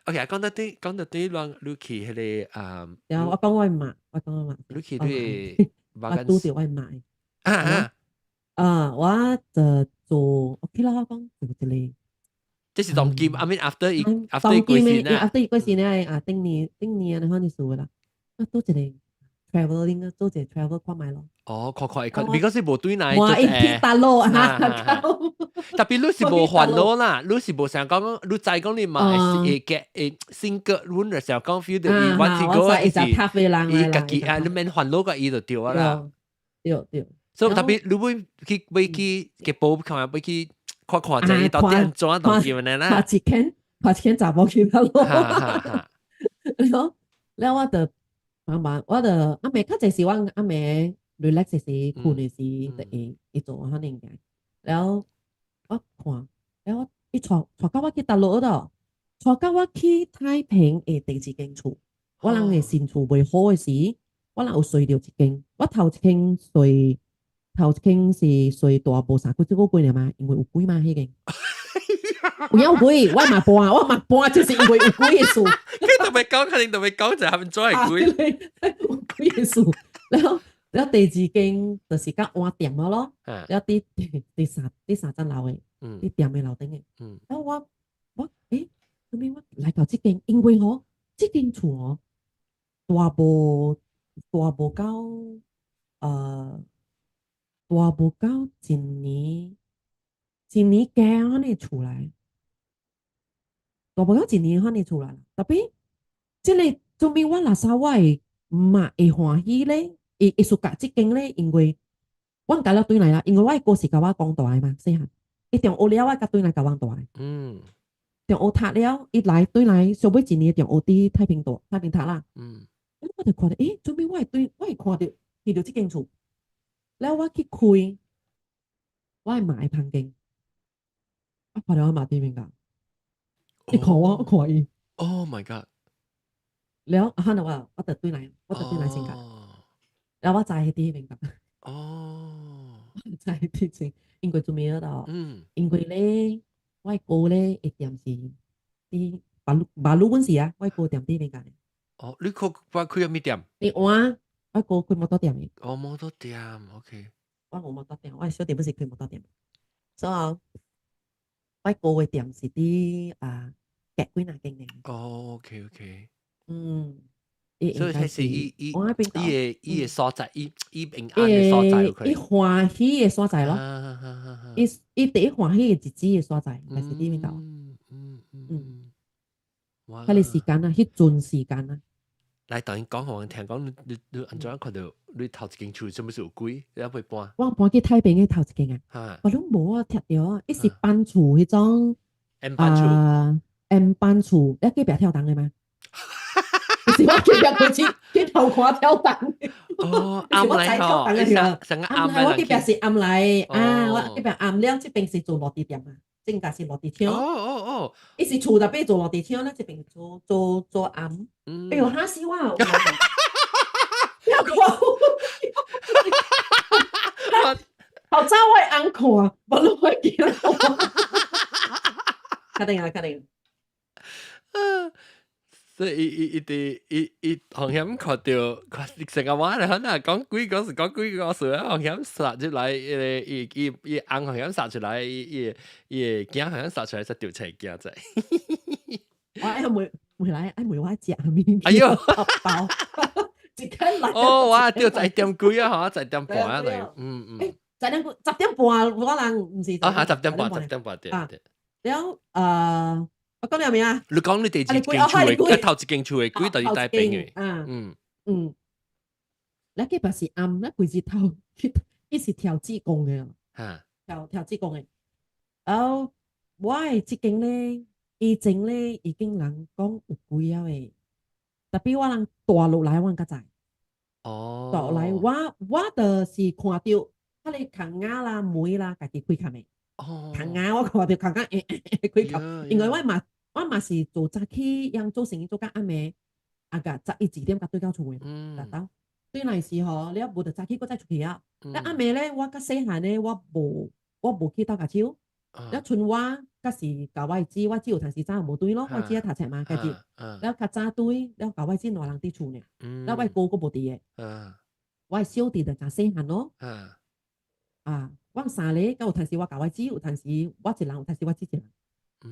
OK，講到對，咱你去彼個啊。
然後我講我媽，我講我媽。
你去對。
我拄著我媽。
啊啊。
啊，我就做 OK 啦，我講做一個。
這是當今，I mean after 伊 after 伊過身啊。
after 伊過身咧，啊，頂年頂年按呢款意思啦。啊，做一個 travelling 啊，做一個 travel 看覓咯。
哦，看看看，because 是無對來。
我一去大陸啊，
Tapi 你是無煩惱啦，你是無想講，你知講你嘛會嘅會性格，阮就想講 feel 到伊，我這個是伊家己啊，你免煩惱個伊就對啊啦。
對對。
所以 tapi 你欲去欲去吉寶看，欲去看看者伊到底按怎當今呢啦。
看一間，看一間查某去大陸。然後，然後我就慢慢，我就暗暝較濟時，我暗暝 relax 時，睏的時，就會會做可能嘅。然後我看，然後伊帶帶到我去大陸嗰度，帶到我去太平的第二間厝。我人的新厝未好的時，我人有睡著一間。我頭一間睡，頭一間是睡大無三幾個月爾嘛，因為有鬼嘛彼間。有影有鬼，我嘛搬，我嘛搬，就是因為有鬼的事。
佢特別講，肯定特別講就係們做係鬼。
有鬼的事，然後然後第二間就是較換店了咯，然後佇第三層樓的，佇店的樓頂的。然後我欸，啥物我來到這間，因為吼，這間厝哦，大無到一年，一年加按呢厝來，大無到一年按呢厝來。Tapi，這個做物我垃圾我會嘛會歡喜咧，會會屬甲這間咧，因為我毋敢了轉來啦，因為我的哥是共我講大的嘛，細漢，伊中學了我才轉來共阮大的。中學讀了，伊來轉來，小尾一年中學佇太平大太平讀啦。我就看著，欸，做物我會對，我會看著去著這間厝，了我去開我的媽的房間，我看著我媽佇面㗎，伊看我，我看伊。
Oh my god！
了，啊，我就轉來，我就轉來新界。了我知彼佇彼邊㗎。知佇前，因為做咩到？因為咧，我哥咧會店是佇馬路馬路本時啊，我哥店佇邊間？
哦，你開開開咩店？
你我我哥開摩托店嘅。
哦，摩托店，OK。
我無摩托店，我小弟本是開摩托店。所以我哥嘅店是佇啊隔幾若間嘅。
哦，OK。
所
以係是伊伊伊個伊個所在，伊伊平安嘅所在，
伊歡喜嘅所在咯。伊伊第一歡喜嘅日子嘅所在，應該是佇邊度？彼個時間啊，彼陣時間啊。
來，當然講，我聽講你你你按怎看著你頭一間厝，啥物事有鬼？你猶未搬？
我搬去太平嘅頭一間啊，我攏無啊，拆著啊，伊是搬厝彼種。
M 搬厝。
M 搬厝，你隔壁跳動嘅嗎？是我隔壁開始去頭看跳動。
哦，暗來吼，成個暗來。
我隔壁是暗來啊，我隔壁暗了，這邊是做落地店啊，正價是落地窗。伊是厝內邊做落地窗咧，這邊做做做暗。哎喲，嚇死我！不要看，頭早我會按看，無攏會記得。確定啊，確定。
所以伊伊伊佇伊伊紅險看著，看成個話咧，可能講鬼故事，講鬼故事啊！紅險殺入來，伊個伊伊伊翁紅險殺出來，伊伊伊個囝紅險殺出來，才掉冊鏡仔。
我愛問問來愛問我食物。
哎喲，
包一間來。
哦，哇！對，10點幾啊，嗬，10點半啊，嚟，嗯嗯。
十點10點半，我人毋是。
啊，10點半，10點半對對。
了，我講你咩啊？
你講你第二間厝的，頭一間厝的鬼就是帶兵的。
嗯嗯。你隔壁是暗，你規日頭，伊是調子工的。調調子工的。然後我的這間咧，以前咧已經人講有鬼啊的，特別我人大落來，我較知。大落來，我我就是看著，彼個空仔啦、門啦，家己開冚的。空仔我看著空仔會會開冚，因為我嘛我嘛是做早起，樣做生意做到暗暝，啊個11、12點才轉到厝的，達到。對那時吼，你無就早起閣再出去啊。了暗暝咧，我較細漢咧，我無我無去鬥跤手。了賰我，閣是共我姊，我姊有當時早無轉咯，我姊愛讀冊嘛，家己。了較早轉，了共我姊兩人佇厝呢。了我哥閣無佇的。我的小弟就誠細漢咯。啊，阮三個，閣有當時我共我姊，有當時我一人，有當時我姊一人。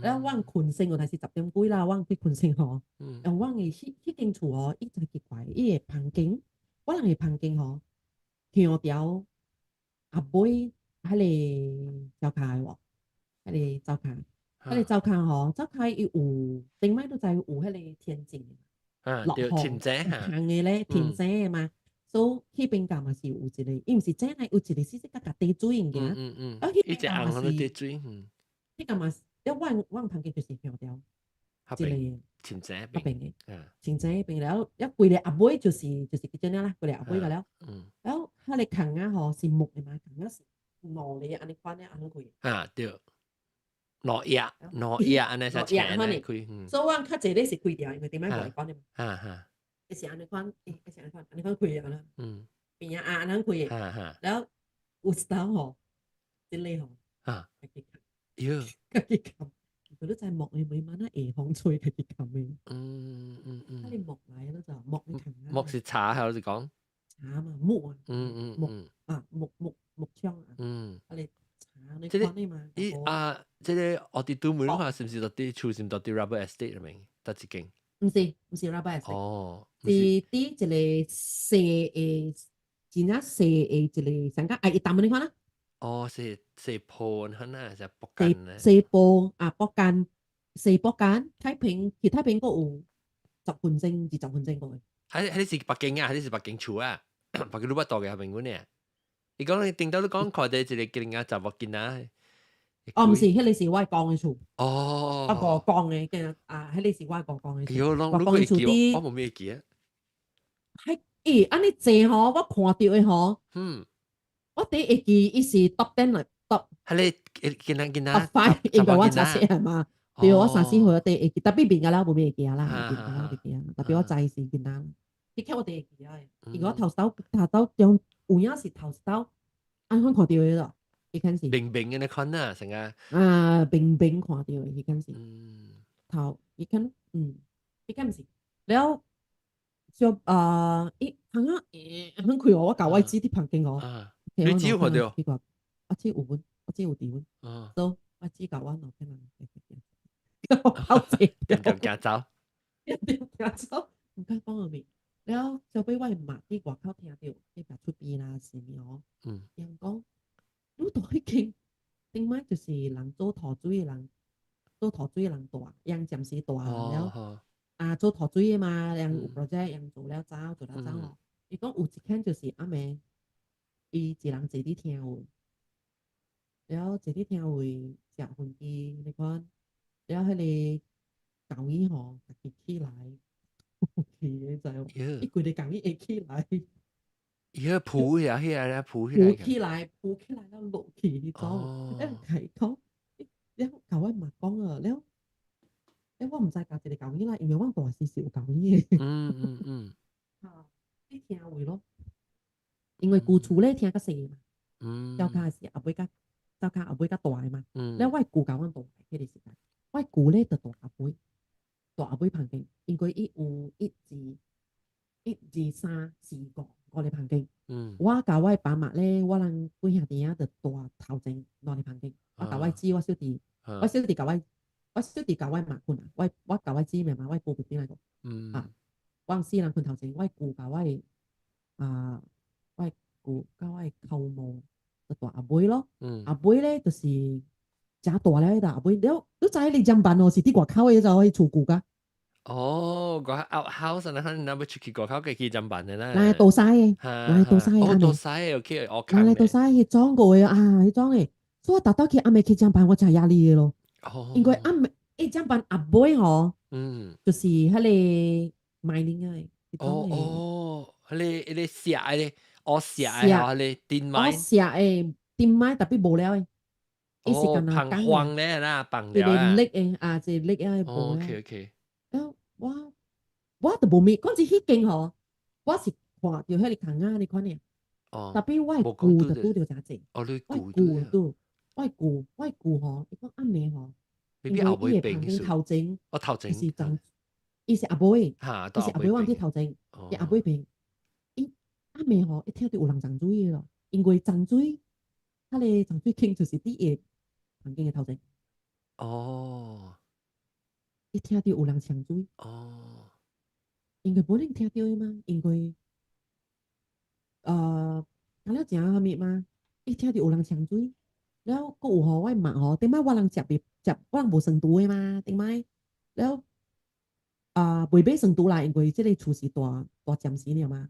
了阮睏醒有當時10點幾啦，阮去睏醒吼。阮的彼彼間厝吼，伊真奇怪，伊的房間，我人的房間吼，向條後尾彼個灶跤的無？彼個灶跤，彼個灶跤吼，灶跤伊有頂擺都知有彼個天井
落雨空
的咧，天井的嘛。所以彼邊間嘛是有一個，伊毋是井內有一個細細甲甲滴水物件。啊，彼
邊間嘛是滴水，
彼間嘛是，了阮阮房間就是向條一個
天井
彼邊的，天井邊了，了規個後尾就是就是這樣啦，規個後尾個了。了，彼個空仔吼是木的嘛，空仔是兩個按呢款的按呢開。
啊，對。兩頁兩頁按呢才請呢開。
所以阮較濟咧是開掉，因為頂擺無關的嘛。伊是按呢款，伊是按呢款，按呢款開的啦。邊仔啊按呢開的。了有一當吼，這個吼，家己冚。
喲。
家己冚。佢都知木的每晚啊下風吹家己冚的。啊，你木來咯就木的冚。
木是柴還是講？
柴嘛，木啊。木啊，木木木窗啊。啊，你柴你看的嘛。
伊啊，這個我佇都門話是毋是佇厝是毋是佇 Rubber Estate 入面？佗一間？
毋是，毋是 Rubber Estate。是佇一個細的，真正細的一個，像講啊，伊淡你看啦。
哦，細細鋪可能是博間咧。
細鋪啊，博間，細博間，太平，去太平閣有10分鐘、20分鐘過。
還還是北京啊？還是北京厝啊？北京你捌到嘅朋友呢？伊講你頂到你講看到一個囡仔查某囡仔。
哦，毋是，彼個是我公的厝。我公公的，叫啊，彼個是我公公的厝。我公的厝佇。
我無咩記啊。
係，咦，按呢濟吼，我看著的吼。我第一會記伊是 top 10 來 top。
係你囡仔囡仔。
top five，應該我三四歲嘛。對，我三四歲我第會記，特別變個了無咩會記啦，變個了會記啊。特別我知是囡仔，彼刻我第會記啊，因為我頭頭頭頭中有影是頭一道按款看著的咯，彼間是。
明明嘅你看啊，成個。
啊，明明看著的，彼間是。頭，彼間，彼間毋是。了，就啊，伊窗仔很開哦，我共我姊佇旁邊哦。
你姊有看著？
我姊有阮，我姊有佇阮。所以我姊共我兩個人，我跑坐。
點點行走。
點點行走，毋敢講啥物。了，後尾我的媽佇外口聽著，彼邊出邊啦，啥物哦。𪜶講，你佇彼間，頂擺就是人做塗水的人，做塗水的人蹛，𪜶暫時蹛了。啊，做塗水的嘛，𪜶有 project，𪜶做了走，做了走哦。伊講有一間就是暗暝，伊一人坐佇廳位，了坐佇廳位食薰機，你看，了彼个狗耳吼，家己起來，你知無？伊規个狗耳會起來。
伊個浮起來，起來浮起來。
浮起來，浮起來了落去彼種，了共伊講，了共我媽講啊，了，了我毋知共一个狗耳啦，因為阮大時是有狗耳的。啊，佇廳位咯，因為舊厝咧聽較細嘛，走較是後尾較走較後尾較大的嘛。了我舅共阮大彼个時間，我舅咧就蹛後尾，蹛後尾房間，因為伊有一二一二三四五五个房間。我共我爸媽咧，我人幾兄弟仔就蹛頭前兩个房間。我共我姊、我小弟，我小弟共我，我小弟共我媽睏啊，我共我姊妹嘛，我姑邊來個。啊，我四人睏頭前，我舅共我啊，我舅佮我舅母就蹛後尾咯。後尾咧就是誠大了，彼後尾了，你知你砧板哦，是佇外口的，就去厝舊甲。
哦，個 outhouse 啊，可能若欲出去外口，去砧板的啦。
來倒屎的，來倒屎的。
哦，倒屎的，OK，我
來來倒屎，彼裝過的啊，彼種的。所以我逐擺去暗暝去砧板，我誠壓力的咯。因為暗暝伊砧板後尾吼，就是彼个 mining 的。
哦哦，彼個石的，哦石的，彼個電
麥。哦石的電麥 tapi 無了的。伊是干焦
放荒咧啦，放
一個力的啊，一個力啊，無了。
OK OK。
了我我都無物，講真彼間吼，我是看著彼个空仔你看爾。Tapi 我的舅就拄著誠濟。
哦，你
我舅拄，我舅我舅吼，伊講暗暝吼，因為伊的旁邊頭前，
哦頭前，
是長，伊是後尾，伊是後尾往佇頭前，伊後尾邊，伊暗暝吼，一聽著有人沖水的咯，因為沖水，彼个沖水坑就是佇伊房間的頭前。伊聽著有人沖水。因為無能聽著嘛，因為，敢了誠啥物嘛，伊聽著有人沖水，了閣有吼，我媽吼，頂擺我人食袂食，我人無床櫥的嘛，頂擺，了，啊，袂買床櫥啦，因為這个厝是蹛蹛暫時爾嘛。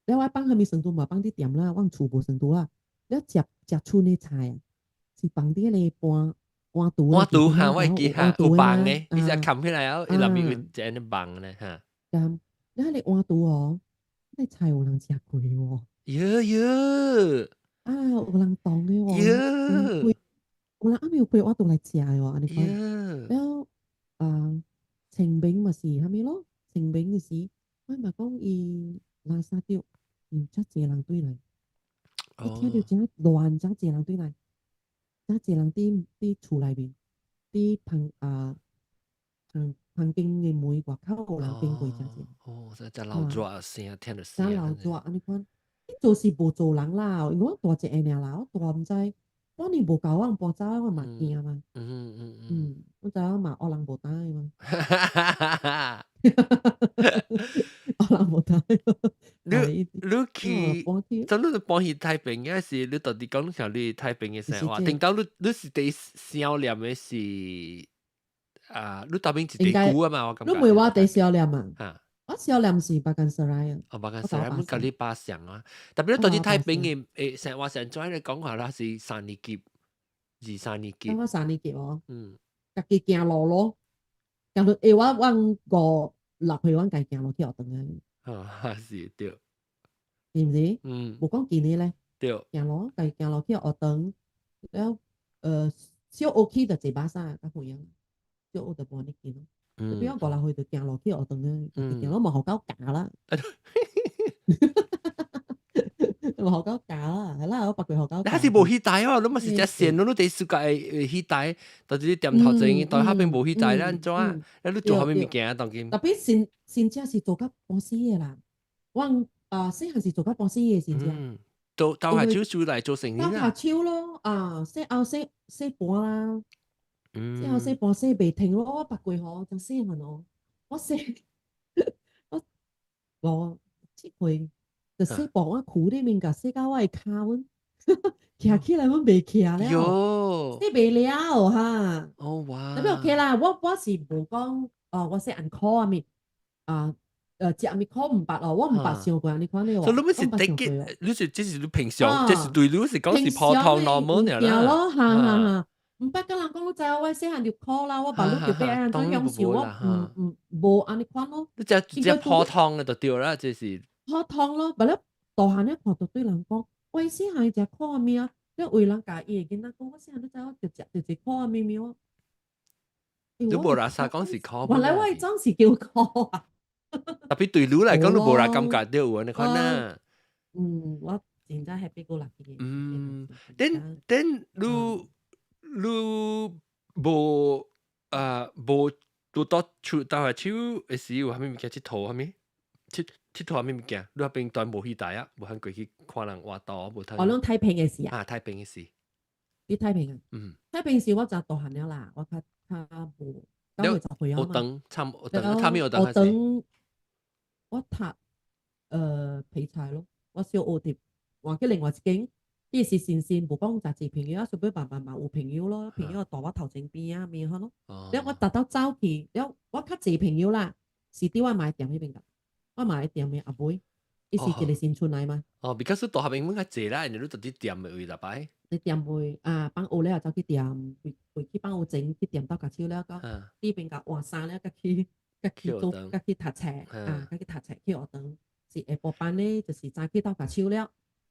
了我放啥物床櫥嘛，放佇店啦，阮厝無床櫥啦。了食食賰的菜啊，是放佇彼个盤盤櫥。
盤櫥哈，我會記哈，有網的，伊只冚起來後，伊內面有一個網咧哈。
咁，了彼個盤櫥哦，彼個菜有人食過喎。
喲喲。
啊，有人動的喎。
喲。
有人暗暝有開碗櫥來食的喎，按呢款。了，啊，清明嘛是啥物咯？清明的時，我嘛講伊垃圾著有遮濟人對來，伊聽著誠亂，遮濟人對來，遮濟人佇厝內面，佇旁啊旁旁邊的門外口有人經過遮濟。
哦，這遮鬧熱聲，聽著聲。
遮鬧熱按呢款，伊做是無做人啦，因為我蹛一个爾啦，我蹛毋知，半年無共我搬走，我嘛驚嘛。嗯，我知影嘛，惡人無膽的嘛。惡人無膽。
你去，真你搬去太平嘅是，你到底講像你太平嘅生活，頂到你是第想念的是啊，你當邊是第久啊嘛，我感覺。
你問我第想念啊？我想念是 Bagan Serai 啊。
哦，Bagan Serai，阮佮你巴相啊。Tapi 你到底太平嘅誒生活上怎你講話啦是三年級，二三年級。
我三年級哦。家己行路咯，行路欸，我五六歲，阮家己行路去學堂啊。
啊，是對。
是毋是？
嗯。
無講今年咧。
對。
行路，家己行路去學堂，了小學去就坐巴士較遠，小學就無按呢近咯。比如五六歲就行路去學堂啊，行路嘛予狗咬啦。
是無戲台哦，你嘛是隻線，你得暑假會戲台，但是你店頭前台下邊無戲台咧，按怎啊？你做啥物物件當今？
特別先先正是做甲半死的啦，我啊細漢是做甲半死的先正。
做鬥下手出來做生意啦。
鬥下手咯，啊，洗後洗洗盤啦，洗後洗盤洗袂停咯，我捌過吼，真細漢哦，我洗我無這回就洗盤我褲裡面共洗到我的跤阮，徛起來阮袂徛了，洗袂了哈。
哦哇！
特別 OK 啦，我是無講哦，我洗按苦啊物啊。食物苦毋捌哦，我毋捌想過按呢款的哦。
所以你們是 take it，你是這是你平常，這是對你是講是普通 normal
啦。咯，哈哈哈。毋捌佮人講，你知影我細漢就苦啦，我別你就欲按怎享受，我毋無按呢款咯。
你只只普通的就對啦，這是。
普通咯，別了大漢了看到對人講，我細漢食苦的物啊，你為人共伊的囡仔講，我細漢你知我就食就一苦的物物。
你無垃圾講是苦。
原來我的總是叫苦啊。
特別對你來講，你無啦感覺到有按呢款啊。
嗯，我真正 happy go lucky 的。
嗯，then 你無啊無拄到出到下手的時有啥物物件𨑨迌啥物？𨑨迌啥物物件？你彼邊蹛無戲台啊？無通過去看人活動，無通。
我攏太平的時啊。
啊，太平的時。
佇太平啊？
嗯。
太平時我真大漢了啦，我較較無9歲10歲啊嘛。
學堂參學堂，參咩學堂？
學堂我讀皮菜咯，我小學佇換去另外一間，伊是先生無講誠濟朋友，啊，小尾慢慢嘛有朋友咯，朋友蹛我頭前邊啊，面好咯。了我達到走去，了我較濟朋友啦，是佇我媽的店彼邊個，我媽的店的阿妹，伊是一個新村來嘛。
哦，because 大學朋友較濟啦，因為你佇店的位逐擺。
佇店位啊，放學了就走去店，回去放學前去店鬥跤手了，到佇邊共換衫了，才去才去做，才去讀冊啊，才去讀冊去學堂。是下晡班咧，就是早起鬥跤手了，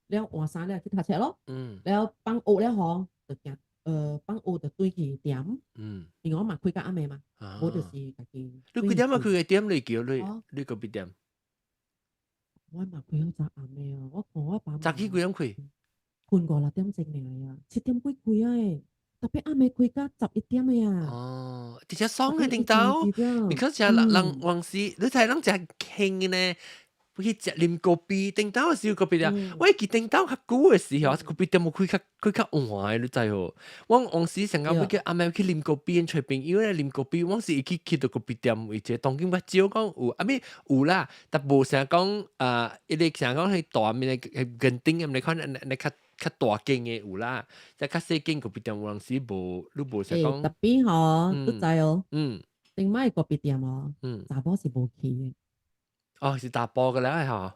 了換衫了去讀冊咯。了放學了吼，就行放學就轉去店。因為我嘛開較暗的嘛，無就是家己。
你幾點啊？開個店你叫你你咖啡店？
我嘛開好早暗的啊！我看我爸。
早起幾點開？
困5、6點鐘爾啊，7點幾開啊欸，特別暗暝開到11點的啊。
哦，直接爽的頂頭，because 食人人往時，你睇人食興的呢。去食啉咖啡，頂頭時有咖啡店，我記頂頭較久的時候，咖啡店有開較開較晚的，你知無？我往時上個欲叫暗暝去啉咖啡，揣朋友咧啉咖啡，我是會去到咖啡店位置，當今較少講有，啊咪有啦，但無啥講啊，伊個啥講彼大面的圓頂的，你看你較較大間的有啦，即較細間咖啡店有當時無，你無啥講。
特別吼，你知哦？頂擺咖啡店哦，查某是無去的。
哦，是查埔個了吼。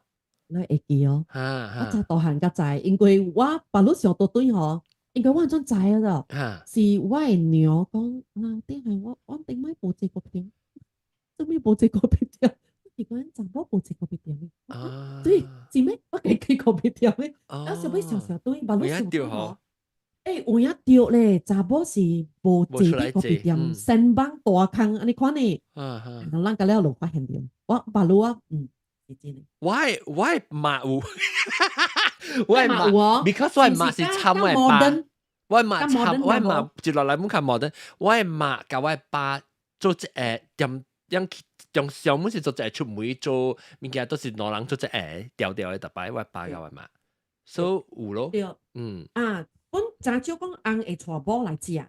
你會記哦？我真大漢才知，因為我別路上倒轉吼，因為我按怎知啊？是我的娘講啊，頂下我頂擺無坐咖啡店，做咩無坐咖啡店？是講查某無坐咖啡店的。啊，對，是咩？我家開咖啡店的，啊，小尾小小對，別路上轉吼。欸，有影對咧，查某是無坐佇咖啡店，先幫大空按呢款的。咱到了就發現著，我別路啊，是真的。
我的媽有，我的媽
有哦
，because 我的媽是參我的爸，我的媽參我的媽接落來阮較 modern，我的媽佮我的爸做一個店，樣用上滿是做一個出門做物件，都是兩人做一個調調的，逐擺我的爸佮我的媽，所以有咯，
對，啊，阮真少講翁會帶某來食的。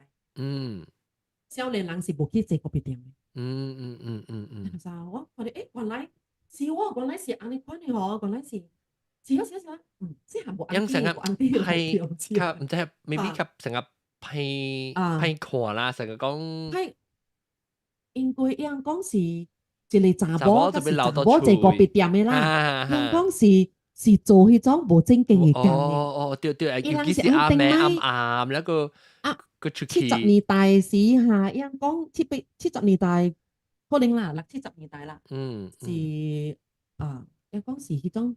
少年人是無去坐咖啡店的。我看著欸，原來是我原來是按呢款的吼，原來是是啊是啊是啊，這項無
樣成個歹較毋知 maybe 較成個歹歹看啦，成個講。
歹，應該樣講是一個查某，就是查某坐咖啡店的啦，樣講是做彼種無正經的工的。
哦哦，對對，尤其是暗暝暗暗那個
啊，
個出去。
70年代時哈，樣講七八七十年代可能啦，六七十年代啦，是啊，樣講是彼種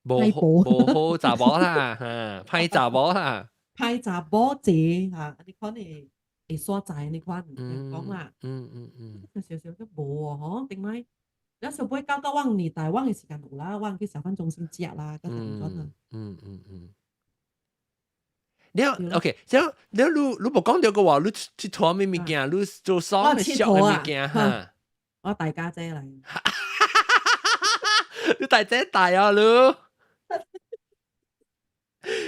無好無好查某啦，哈，歹查某啦，
歹查某坐哈，你看會會所在你看講啦，少少都無哦，吼，頂擺，了小尾到阮年代，阮的時間有啦，阮去小販中心食啦，佮怎啊？
你 OK，這樣你無講著個話，你𨑨迌咩物件？你做爽的小的物件哈？
我大家姐嚟。
你大姐大啊你？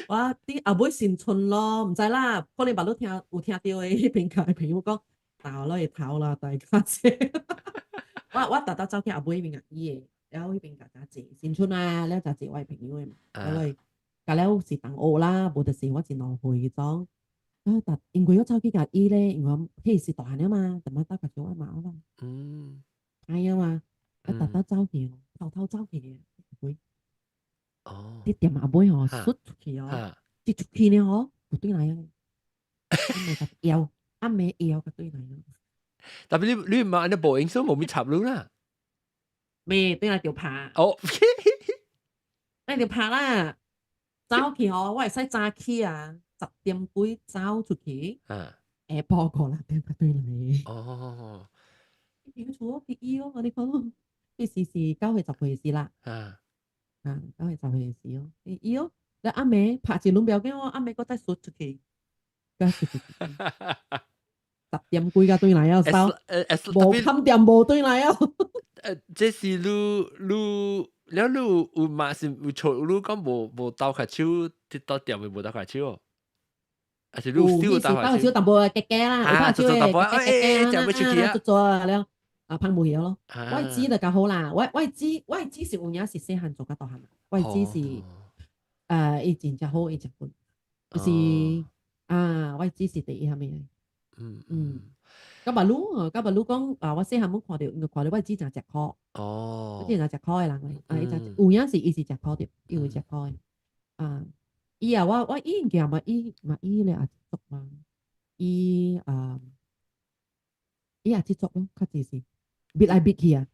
我啲後尾新春咯，毋知啦，可能捌你聽有聽著的彼邊個朋友講，頭落會頭啦，大家姐。我逐逐走去後尾彼邊共伊的，了彼邊共遮坐新春啊，了就坐我的朋友的嘛，了來，甲了是同學啦，無就是我真老歲彼種。啊，但因為我走去共伊咧，因為我彼時大漢了嘛，淡薄鬥較少我嘛啦。歹啊嘛，啊，逐逐走去，偷偷走去的，尾。啲店後尾吼，竄出去哦，一出去呢吼，有轉來啊，暗暝共搖，暗暝搖共轉來啊。
Tapi 你嘛按呢無影所以無咪插你啦。
未，轉來就拍。
哦，
轉就拍啦，走去吼，我會使早起啊，10點幾走出去。下晡5、6點才轉來。伊厝我去伊哦，我你講，彼時是9歲10歲時啦。啊，9歲10歲時哦，伊哦，你暗暝拍一輪不要緊哦，暗暝閣再竄出去，閣竄出去。10點幾才轉來啊，收，無冚店無轉來啊。
這是你了你有嘛是有錯？你講無鬥跤手，佇到店會無鬥跤手？還是你有鬥跤
手淡薄夾夾啦，有拍手的夾夾夾啊，做做啊了，啊拍無曉咯。我姊就較好啦，我姊是有影是細漢做較大漢，我姊是伊真正好，伊食本，就是啊，我姊是第一蝦米？嗯。甲捌汝，甲捌汝講啊，我細漢攏看著，因為看著我姊誠食苦。我姊誠食苦的人咧，啊，伊誠有影是伊是食苦著，伊有食苦的。啊，伊啊，我伊應該嘛，伊嘛伊咧也做嘛，伊啊，伊也去做咯，較濟是搣來搣去啊。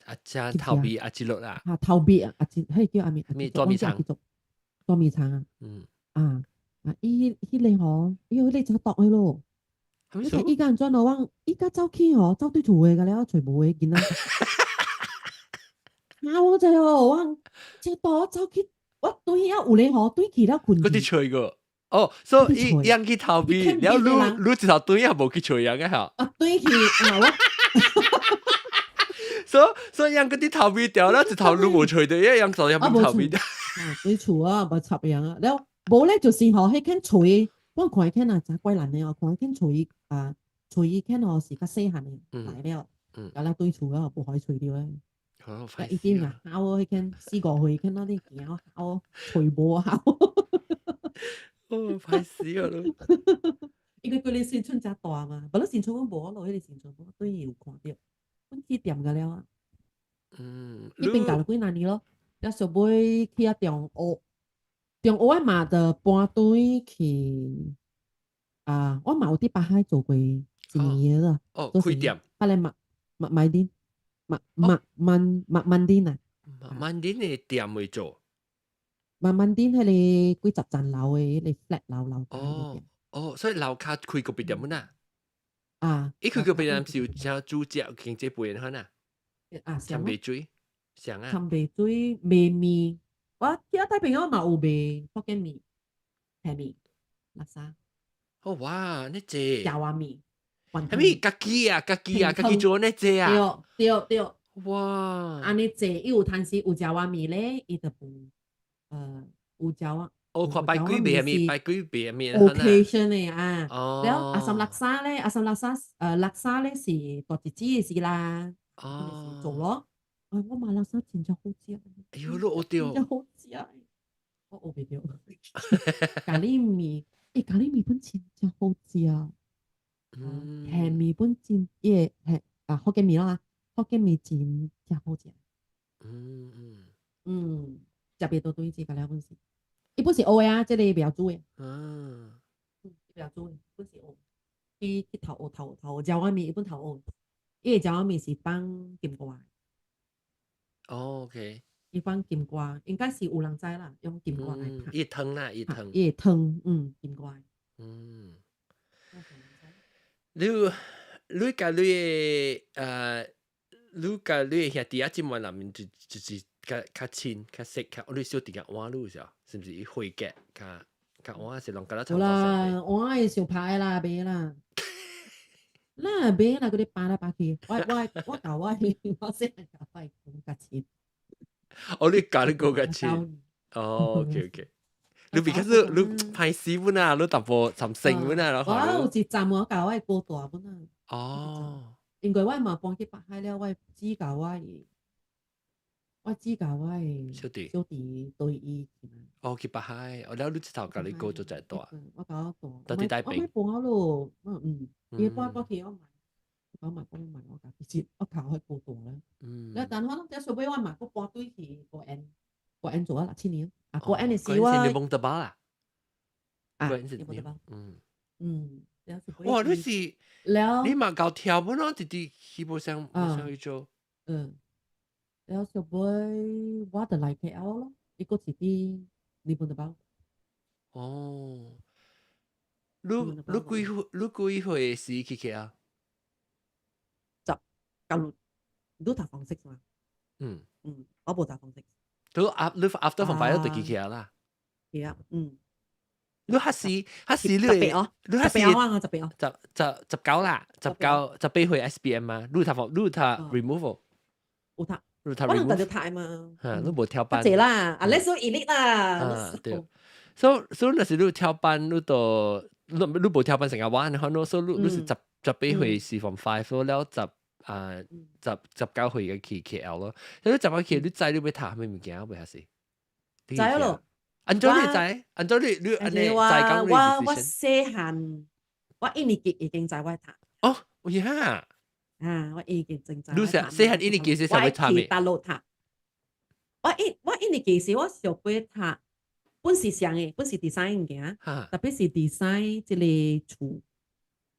啊，遮頭尾啊，這落啦。
啊，頭尾啊，啊，這彼叫啥物？
捉迷藏。
捉迷藏啊。啊啊！伊彼個吼，伊彼個真毒的咯。你睇伊家按怎咯？我伊家走去吼，走對厝的，甲了揣無的囡仔。啊！我知哦，我真毒，走去我對遐有咧吼，對去了睏。
閣佇揣過。哦，所以伊人去逃避，了你一頭對也無去揣人个吼。
啊，對去啊我。
所以人閣佇逃避掉了，一頭你無揣著，伊人就也無逃避掉。
啊，對厝啊，無插人啊，了無咧就是吼，彼間揣，我看見啊，真怪難的哦，看見揣啊，揣伊見吼是較細漢的來了，甲了對厝啊，無予伊揣著的。一定啊，姣彼間4、5歲，見那裡行姣揣無姣。
哦，歹死啊你！
因為規个新村誠大嘛，無你新村阮無落彼个新村，我對伊有看著，阮去店個了啊。彼邊教了幾若年咯，了小尾去啊中學，中學我嘛就搬轉去啊，我嘛有佇巴海做過一年啦。
哦，開店。
啊咧麥麥丁，麥麥曼麥曼丁啊。
麥曼丁的店會做。
麥曼丁彼個幾十層樓的彼個 flat 樓樓跤。
哦哦，所以樓跤開個別店本啊？
啊。
伊開個別店是有請煮食經濟背的啊？
啊，
參麥水，啥啊？
參麥水賣麵，我去太平洋嘛有賣福建麵、蝦麵、叻沙。
哦哇，你濟。
蕎仔麵。
啥物家己啊，家己啊，家己做呢濟啊？
對對對。
哇！
按呢濟，伊有趁時有蕎仔麵咧，伊就有有蕎仔。
哦，看排骨賣麵，排骨賣麵。
occasion 的啊。
哦。
了阿三叻沙咧，阿三叻沙，叻沙咧是大日子的事啦。
哦。
做咯。哎，我買叻沙真正好食。
哎喲，你學著。
真正好食。我學袂著。咖喱麵，欸，咖喱麵本真正好食。蝦麵本真，伊個蝦啊福建麵啦，福建麵真正好食。食袂到對子，甲了本是，伊本是學的啊，這個袂曉煮的。袂曉煮的，本是學。去頭學頭頭蕎仔麵，伊本頭學。伊个蕎仔麵是放金瓜。
哦，OK。
伊放金瓜，應該是有人知啦，用金瓜來拍。
伊湯啦，伊湯。
伊個湯，金瓜。
你共你的兄弟仔姊妹內面就是較較親較識較，你小弟較晚你是，是毋是？伊會結較較我是攏甲咱
有啦，我係小牌啦，袂啦，啦袂啦，嗰啲扒來扒去，我教我我先教我講較親。
哦，你教你講較親。哦，OK OK。你比較是你歹勢本啊，你淡薄尋性本啊，
我有一站我教我哥大本啊。
哦。
因為我嘛搬去北海了，我只教我我只教我
小弟
小弟對伊去嘛。
哦，去北海，我了你這頭教你哥做在大。
我教我大。
到佇大
我咪搬咯，嗯，伊搬搬去我買，我買我買我家己我教佢哥大啦。嗯。但我諗這小尾我嘛，我搬對去高安，高安做咗六七年。啊，高安的時我。
是你蒙德巴啦。
啊，
高安是
蒙德巴。
嗯。
嗯。
哇！你是，你嘛𠢕跳本咯，直直去無想無想去做。
嗯。了後尾我就來 KL 咯，伊閣是佇日本的包。
哦，你幾歲時去 KL？
19，你讀 Form Six 嘛？
嗯。
嗯，我無讀 Form Six。
都你 after Form Five 就去 KL 啦。
係啊，嗯。
你彼時彼時你
你彼時我18哦。
19啦，1918歲 SPM 嘛？你讀你讀 removal。
有讀。
你讀
我能讀就讀嘛。
嚇，你無跳班。
濟啦，啊，你屬 elite 啦。
啊，對。所以若是你跳班，你就你無跳班成個玩，可能所以你是18歲是 Form Five，所以了十啊19歲嘅去 KL 咯。你19歲，你知你欲讀啥物物件未還是？
知咯。
按怎你知？按怎你按呢知講你
我細漢，我一年級已經知我讀。
哦，有影。
啊，我已經正知。
你細細漢一年級時想欲讀咩？
大陸讀。我一年級時我想欲讀，本是啥的，本是 design 物件，特別是 design 這个厝。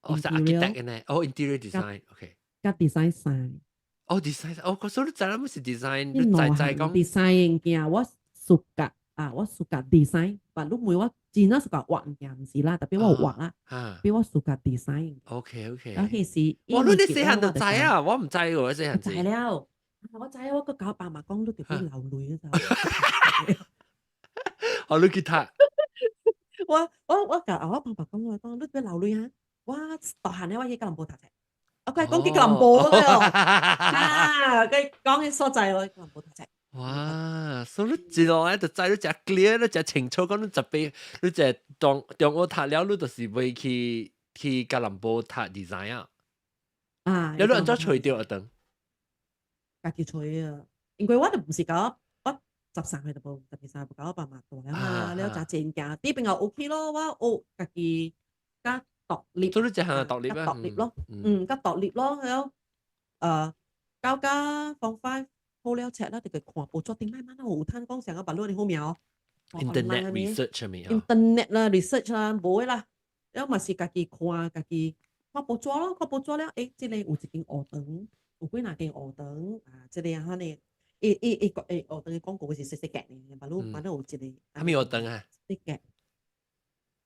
哦，是 architect 的呢？哦，interior design，OK。
佮 design 衫。
哦，design，哦，所以你知影乜是 design？你知知講
design 物件，我暑假啊，我暑假 design，但你問我真正 suka 畫物件，毋是啦，特別我有畫啦，特別我 suka design。
OK。
啊，彼時。
哇！你細漢就知啊，我毋知喎，細漢。
知了，我知我閣共我爸媽講，你著欲流淚啊！
哦，你去讀。
我共我爸爸講，我講你欲流淚啊！我大漢咧，我去吉隆坡讀冊。我佢講去吉隆坡嗰個，啊，佢講彼所在我吉隆坡讀冊。
哇！所以你一路咧就知你誠 clear，你誠清楚講你18，你這中學讀了，你就是欲去吉隆坡讀 design 啊。
啊！
你按怎揣著啊？當？
家己揣啊，因為我就毋是講我13歲就無，12歲就共我爸媽住了嘛，了誠濟物件，佇邊個 OK 咯，我學家己較獨立。
所以你這項獨立啊？
獨立咯，嗯，較獨立咯，了，到甲 Form Five 好了冊啦，就去看報紙頂慢慢有趁講成個網路你好名哦。
Internet research 係咪啊
？Internet 啦，research 啦，無的啦，了嘛是家己看，家己看報紙咯，看報紙了，欸，這个有一間學堂，有幾若間學堂啊，這个啊，呢，伊伊伊個欸學堂的廣告是細細格呢，馬路馬路有一個。
啥物學堂啊？
細格。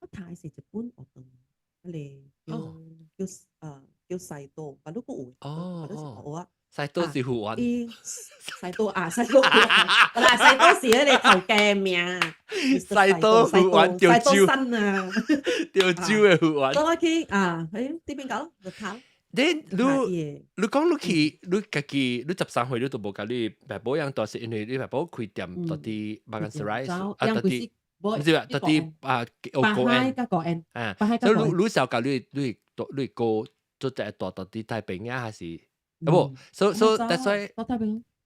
我讀的是一本學堂，彼个叫叫西多，馬路閣有，馬路是學啊。
西多是胡玩。
伊西多啊，西多，嗱西多是彼個頭家名。
西多胡玩吊
西多新啊，
吊酒的胡玩。
我去啊，喺呢邊搞咯，就讀。
你講你去你家己你13歲你都無共你爸母樣住，是因為你爸母開店佇佇 Bagan Serai 啊，佇佇毋是啊，佇佇啊
高安佮高安
啊，所以你你時候共你哥做隻大佇佇太平啊，還是啊無？所以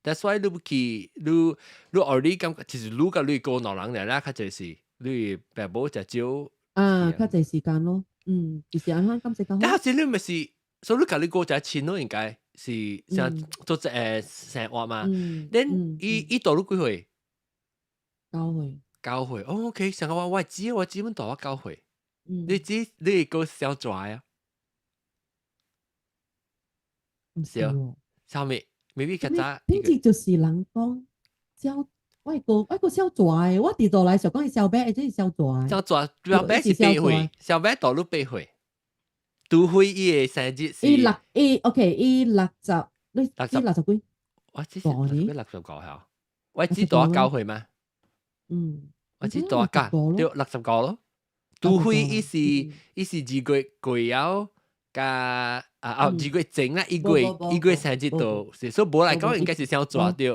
that's why 你去你 already 感覺其實你佮你哥兩人爾啦，較濟是你爸母誠少
啊，較濟時間咯，嗯，就是按怎感覺較好。
但係你咪是。所以你共你哥誠親咯，應該是像做這個生活嘛。恁伊大你幾歲？
9歲。
9歲，哦，OK，上個我知我知，阮大我九歲。你知你個小跩啊？
毋是哦。
啥物？maybe 較早。
頂次就是人講小，我個小跩的，我佇倒來想講伊小白，這是小跩。
小跩，小白是8歲，小白大你八歲。除非伊的生日是。
伊六伊 OK，伊六十，你伊六十幾？
我只是65嚇，我只大我9歲嗎？
嗯。
我只大我九，對，65咯。除非伊是2月過後，佮啊啊2月前啦，1月1月生日到，是所以無來講應該是傷早對。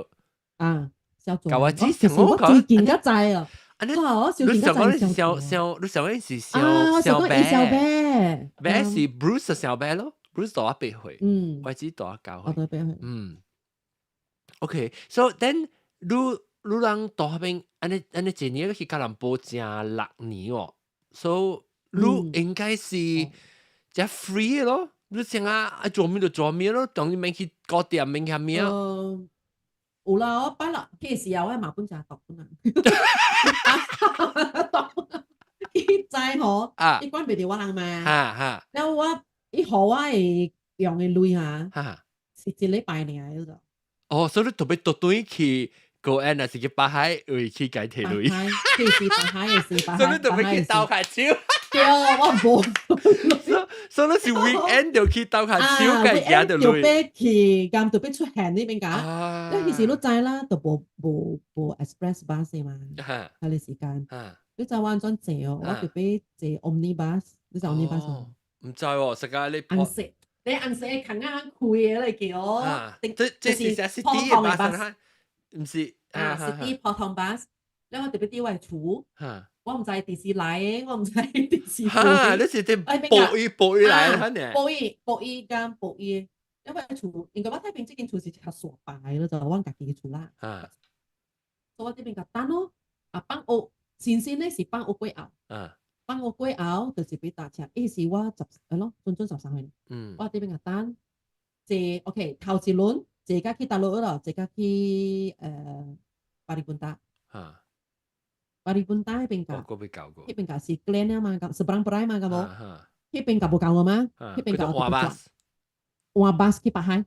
啊，傷早。
共我只想
我最近才知啊。
啊，你你想講你是傷傷，你想講是傷傷白，白是 Bruce 傷白咯，Bruce 大我8歲，我只大我9歲。
我8歲。
嗯。OK，so then 你人到彼邊，按呢按呢一年去吉隆坡成6年哦，so 你應該是誠 free 咯，你成啊啊做咩就做咩咯，當你免去搞店免去咩。
有啦，我擺落彼時候我嘛本誠毒本啊，毒伊知吼，伊管袂著我人嘛，了我伊予我會用的鐳哈，是一禮拜爾嗰個。
哦，所以你特別特轉去高安，還是去北海，會去共提鐳？
去是北海的是北海。
所以你特別去鬥跤手。
對，我無。
所以你是 weekend 就去鬥跤手，共贏著鐳。
就欲去，咁就欲出現呢邊㗎。你其實你知啦，就無 express bus 嘛，彼個時間。你知我按怎坐哦？我就欲坐 omni bus，你知 omni bus 無？
毋知喎，實在你。
紅色，你紅色的空仔開的來叫。
這是啥 city 的 bus？毋是。
啊，city 普通 bus，了我特別佇我的厝，我毋知佇時來的，我毋知佇時去。
哈，你是佇報伊報伊來的，呢？
報伊報伊佮報伊，因為厝，應該我太平這間厝是較煞白咯，就阮家己的厝啦。所以我這邊共等咯，啊放學，先先咧是放學過後。放學過後就是欲搭車，彼時我十，係咯，準準13歲。我這邊共等，坐 OK 頭一輪坐甲去大陸咯，坐甲去巴厘本達。巴厘本達彼邊共，彼邊共是 Glen 啊嘛，Seberang Perai 嘛，敢無？彼邊共無夠了嗎？彼邊共
換 bus，
換 bus 去北海。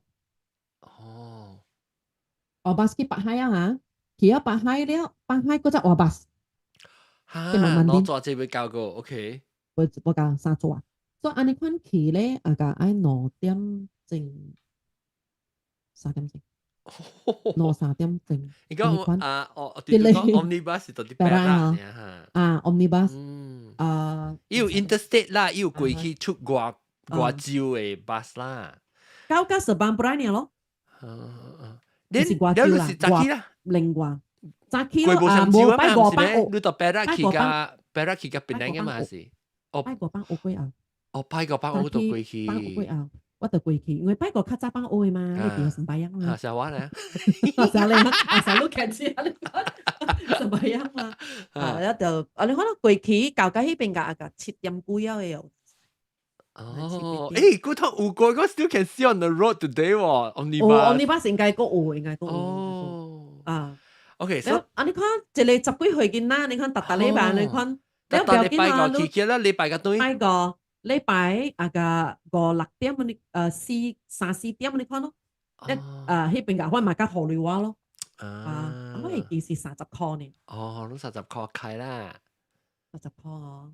哦。
換 bus 去北海啊哈，去了北海了，北海閣再換 bus。
哈，兩逝這欲到過，OK。
無無夠三逝，所以按呢款去咧，啊共愛2點鐘，3點鐘。2、3點鐘。
你講啊，哦，對對講 omnibus 是到佇 Perak
啊，omnibus，啊，
伊有 interstate 啦，伊有過去出外外州的 bus 啦。
到到 Seberang Perai 咯。
你你是早起啦？
另外，早起咯，啊，無拜五拜
你到 Perak 去共 Perak 去共檳城嘛是？
哦，拜五放學過後。
哦，拜五放學就過去。
放學過後。我就過去，因為拜五較早放學的嘛，你佇sembahyang 嘛。
啊，像我呢？
啥咧？啊，啥你開始啊？你sembahyang 嘛？啊，了就啊，你可能過去到到彼邊共啊7點幾仔的哦。
哦，欸，古通有過，我 still can see on the road today 喎，omnibus。
哦，omnibus 應該閣有，應該閣有。
哦。
啊。
OK，
啊，你看一個十幾歲囡仔，你看逐逐禮拜，你看，
你不要緊啊，你去啦，禮拜個對。
拜五禮拜啊個五六點你四三四點你看咯，一彼邊個我嘛較予鐳我咯。啊，我會記是30箍呢。
哦，攏30箍開啦。
30箍哦。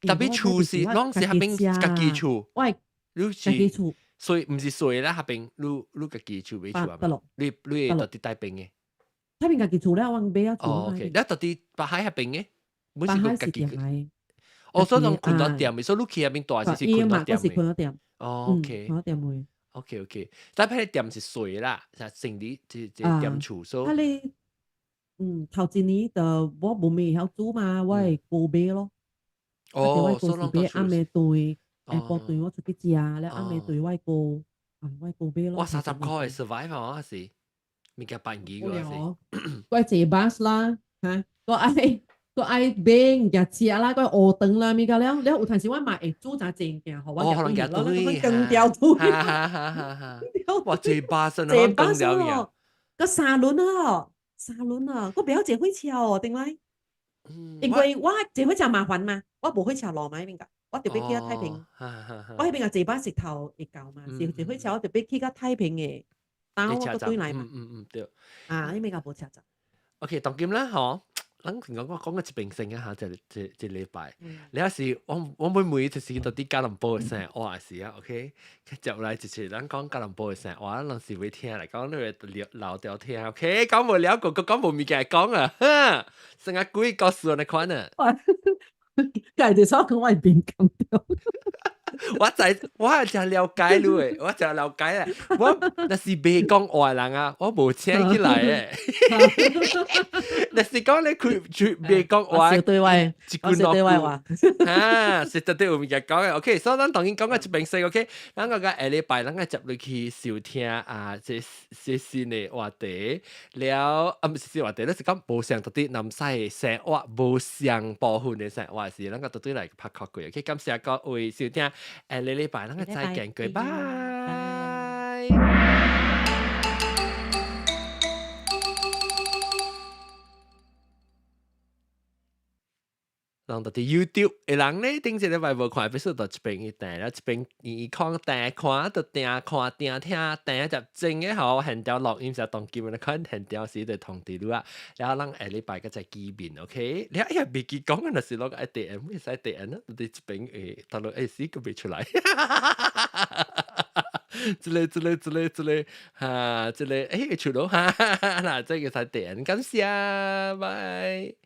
特別厝是攏是彼邊家己厝。
喂，
你
家己厝。
所以毋是稅啦，彼邊你家己厝買厝啊？你會到佇太平的？
太平家己厝了，我買啊厝。
哦，OK，你到佇北海彼邊的？
北海是家己。
哦，所以攏困到店的，所以你去彼邊住是困到店
的。困到店。
哦，OK。
困到店的。
OK，但彼個店是細啦，就成啲這這店厝，所
以。彼頭一年就我無咩會曉煮嘛，我會高買咯。
哦，
所以買暗暝頓，下晡頓我出去食，了暗暝頓我會高，啊，我會高買咯。
哇，30箍會 survive 哦，還是物件辦幾個是？
我坐 bus 啦，嚇，我愛買物件食啦，我愛學堂啦，物件了，了有陣時我嘛會煮誠濟物件，予我
可能夾對，
更掉對。
哈哈哈哈！哇，坐巴士
坐巴士哦，閣三輪哦，三輪啊，我袂曉坐火車哦，頂來。因為我坐火車麻煩嘛，我無火車路嘛，彼邊個，我特別去到太平，我彼邊個坐巴士頭會到嘛，是坐火車我特別去到太平的，然後我閣轉來嘛。
對。
啊，彼邊個無車站。
OK，當今啦，嗬，咱講我講個一邊先啊，嚇，這這這禮拜，你抑是我每每就是到佇吉隆坡的生活是啊，OK，接來就是咱講吉隆坡的生活，咱是會聽來講，你會留掉聽，OK，講無了個個講無物件講啊，哈，成個鬼故事按呢款啊。
家己所講我係變咁掉。
我知，我係真了解你誒，我真了解啊！我若是袂講話人啊，我無請起來誒。若是講你佢佢袂講話，
笑對話，
一句
笑對話話，
啊，實在對有物件講嘅。OK，所以咱當然講到這邊先 OK，咱個個下禮拜咱個接落去收聽啊，這這新的話題了，啊，毋是新話題，咱是講無相到底南西生活無相部分的生活是，咱個到底來拍確過。OK，感謝各位收聽。下禮拜咱個再見，過拜。人到佇 YouTube 的人咧，頂一禮拜無看，必須到這邊去訂了，這邊伊看訂看，就訂看訂聽訂就真嘅好，現場錄音時當今來看現場時就通知你啊。然後咱下禮拜閣再見面，OK？你哎呀，袂記講啊，若是攞個 ATM，會使 ATM 啊，佇這邊誒，頭路會死閣袂出來。這個這個這個這個哈，這個欸出咯哈，嗱，這個使點，感謝，拜。